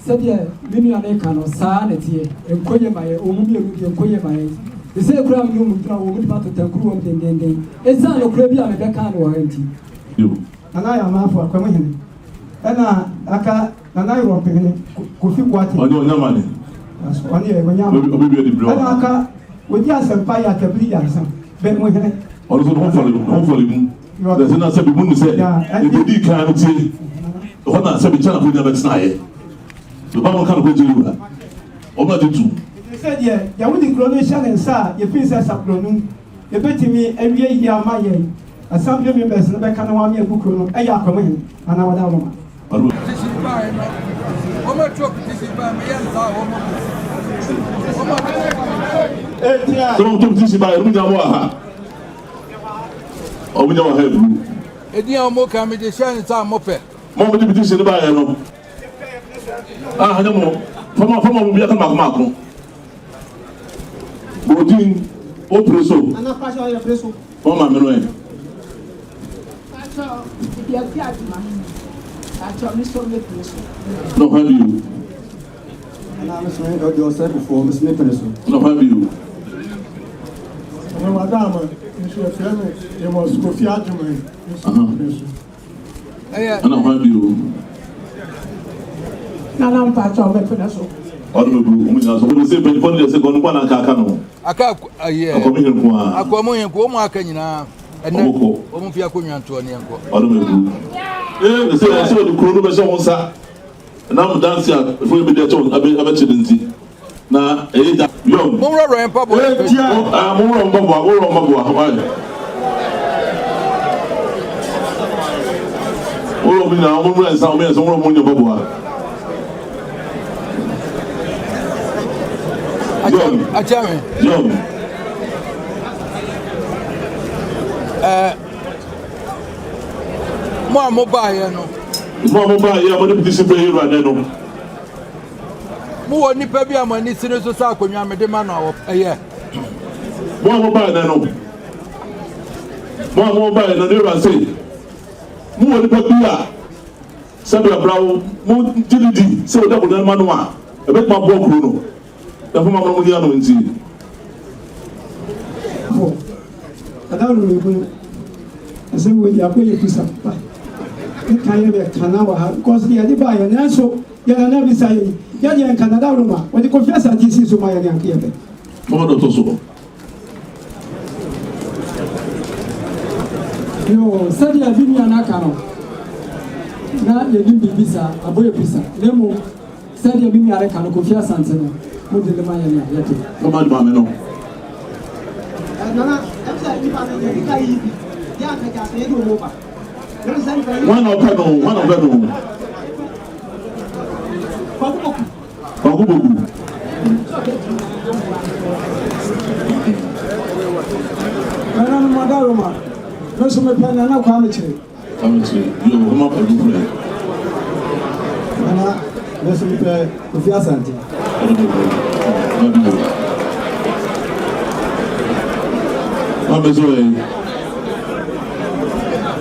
Sɛdeɛ me nua no reka no, saa ara na ɛteɛ. Ɛnkɔ yie ma yɛn. Wɔn mmienu deɛ, ɛnkɔ yie ma yɛn. Seesei koraa a me ne wɔn gyina hɔ, wɔn de me ato tankuruwa mu dendeenden, ɛsiane nokorɛ bi a mebɛkaa no wɔ ha nti. Nana Ayamanfo, Akwam Hene, ɛna aka Nana Yorɔmpehene Kofi Boateng. Ɔne Onyamane. Ɔne yɛ Onyamane. Ɔbɛbi adi brɛ. Ɛna aka Odi Asɛmpa yɛ Atabiri Yaresa bɛ mo hene. Ɔno nso ne ho fɔle ne ho fɔle mu. Na sɛ na sɛbi mu nu sɛ ebedi kan no tie ɛhɔ na sɛbi kyɛn afɔ nyina bɛtenaeɛ. Bɛba mo nka no kɔ gyeri wura. Wɔn agye tum. Ɛfiri sɛ deɛ deɛ wode kuro no hyɛ ne nsa a yɛfiri sɛ saborɔnum yɛbɛtumi awie yie ama yɛn assembly members no bɛka ne ho ame agu kuro no ɛyɛ Akwam hene anaa wɔda Roma. Petition baeɛ no, wɔn atwerɛ petition baeɛ meyɛ nsa a wɔn wɔn Sɛ wɔn to petition baeɛ no, wɔn nyinaa wɔ ha. Wɔn nyinaa wɔ ha eburu. Edin a wɔn ka mi de hyɛ nsa a wɔpɛ. Mo a wɔde petition no baeɛ no, a hanyɛ mo fama fama mo bi aka mako mako. Odin o pere so. Wɔn maame no ɛ. Na ɔhwan bio? Na ɔhwan bio? Ɛna hwan bio? Nana mpakyɛ ɔbɛpene so. Ɔno bɛbu ɔmo nyinaa so. Ɔmo sɛ mpanyinfoɔ no deɛ sɛ kɔno kɔ ananka aka no. Aka ayɛ. Akɔmi hene nko ara. Akɔmi hene nko wɔn aka nyinaa. Ɛnɛ Ɔmo kɔ. wɔn fi akonnwa ntoɔ ne yɛn kɔ. Ɔno bɛbu. Ee sɛ ɔsɛ ɔde kuro no bɛhyɛ wɔn nsa. Nam danse a efo ebi de ɛkyɛ abɛ abɛkyɛ ne nti. Na ɛyɛ gya yɔm. Monworɔworɔ yɛn mpaboa yɛn pɛ. Mo ah monworɔ mpaboa monworɔ mpaboa why. Monworɔ mo nyinaa mo mmrɛ nsa mo yɛ sɛ monworɔ mo nyɛ mpaboa. Yɔm. Akyɛ me. Yɔm. Ɛɛ mo a mo baayɛ no. Mo a mo baayɛ a mo de petition bɛ yɛ wura nɛ no. Mowɔ nipa bi a mo ani si no so sɛ akonnwa mede ma no a ɛyɛ. Mo a mobae nnɛ no, mo a mobae no, ne wura se, mowɔ nipa bi a sɛbea brawo mo gye no di sɛ ɔde akonnwa no ma no a, ɛbɛtumi aboa kuro no, na fama mo na mo hia no nti. Fo, Ada no mehunu ɛsɛ wei deɛ akɔyɛ kusa pa nka yɛ bɛ kana wɔ ha because deɛ yɛde baa yɛ nanso yɛ nana bisa yɛ yi yɛ deɛ nka nana roma wɔde kofi asante si so ma yɛ deɛ anka yɛ bɛ. Mama dɔ to so. Yoo, sɛdeɛ me nua no aka no, na yɛnim biribi saa, abɔ yɛ pusa, na mmom Sɛdeɛ me nua reka no, Kofi Asante no, mo de no ma yɛn a, yɛde. Mo ma maame no. Hwan na ɔpɛ no? Hwan na ɔpɛ no? Kwaku Boku. Nananom Adaworoma, me nso mepɛ Nana Kwame Kyere. Kwame Kyere, yoo, ɔma pɛ foforɔ yi. Nana, me nso mepɛ Kofi Asante. Kwame so ɛ.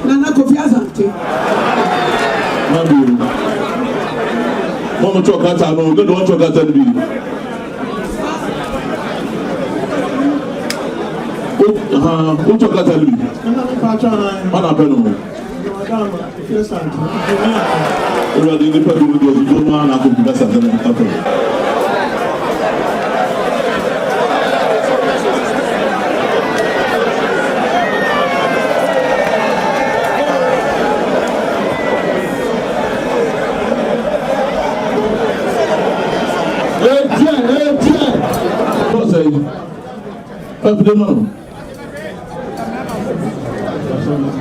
Nana Kofi Asante. Mabi o. Mo mo twɛ krataa no, ne de wɔn twɛ krataa no bi. O ha, o twɛ krataa no bi. Ɔna apɛ no. Ewurade nipa bi mu deɛ dodoɔ no ara na akɔ bi asante no apɛ no. Etie, etie. Bɔsɛ yi, ɛfide ma no.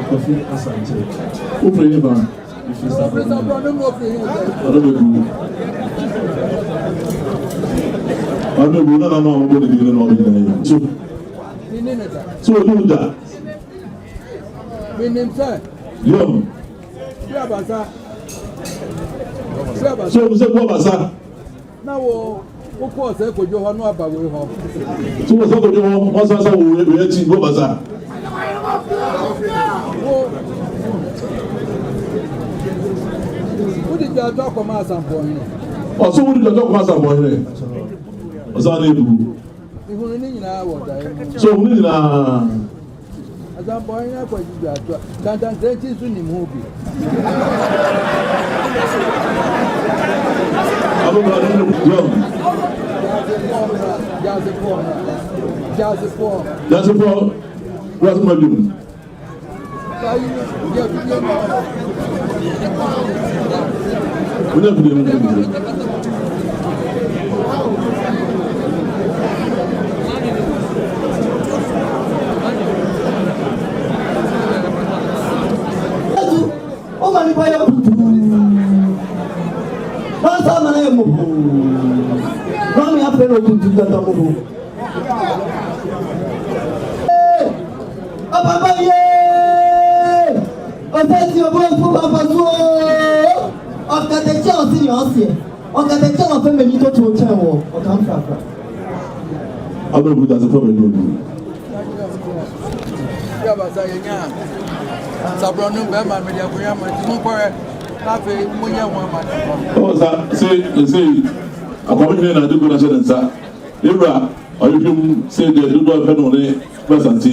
Kofi Asante. Wofiri ne ba. Ɔno bɛ bu. Ɔno bɛ bu na nanu a wɔbɔ ne din no na ɔbɛgyina yi. So, so obi wo da. Menim sɛ. Yom. So obi sɛ bu abasa. Na wo wokɔɔ sɛ kodwo hɔ no aba wei hɔ. So wɔ sɛ kodwo hɔ wɔsan sɛ wo wei akyi bu abasa. Wo wode dwato akɔma asampɔhene. Ɔsɛ wode dwato akɔma asampɔhene. Ɔsan ne ebu. Mehunu ne nyinaa wɔ daeɛ mu. So ohunu nyinaa. Asampɔhene akɔgye dwato a kantankrankyi nso nim ho bi. Abobra no mu yɔm. Gyasefoɔ mmra. Gyasefoɔ. Gyasefoɔ wura so ma dwom. Wonya fidie no fidie. Woma nipa yɛ kutuu. Wansa ama no yɛ muhuu. Maame afei na okuntu tata muhu. Ɔpapa yee! Ɔsɛsi ɔbɔnfo papa so oo! Ɔkatakyie a ɔse nea ɔseɛ. Ɔkatakyie a wafɛ m'ani toto kyɛn wɔ ɔka mfrafra. Abɛ bu dase fɔ bɛ ní odu. Yabasa yɛ nya sabrɔ no bɛrima mede akonnwa ma nti monkɔhwɛ na afei monyɛ ho ama ne Ɔ sa se se akɔmehene na ade gu na hyɛ ne nsa. Ewura ɔhwehwɛ mu se deɛ dodoɔ pɛ no ne bɛsante.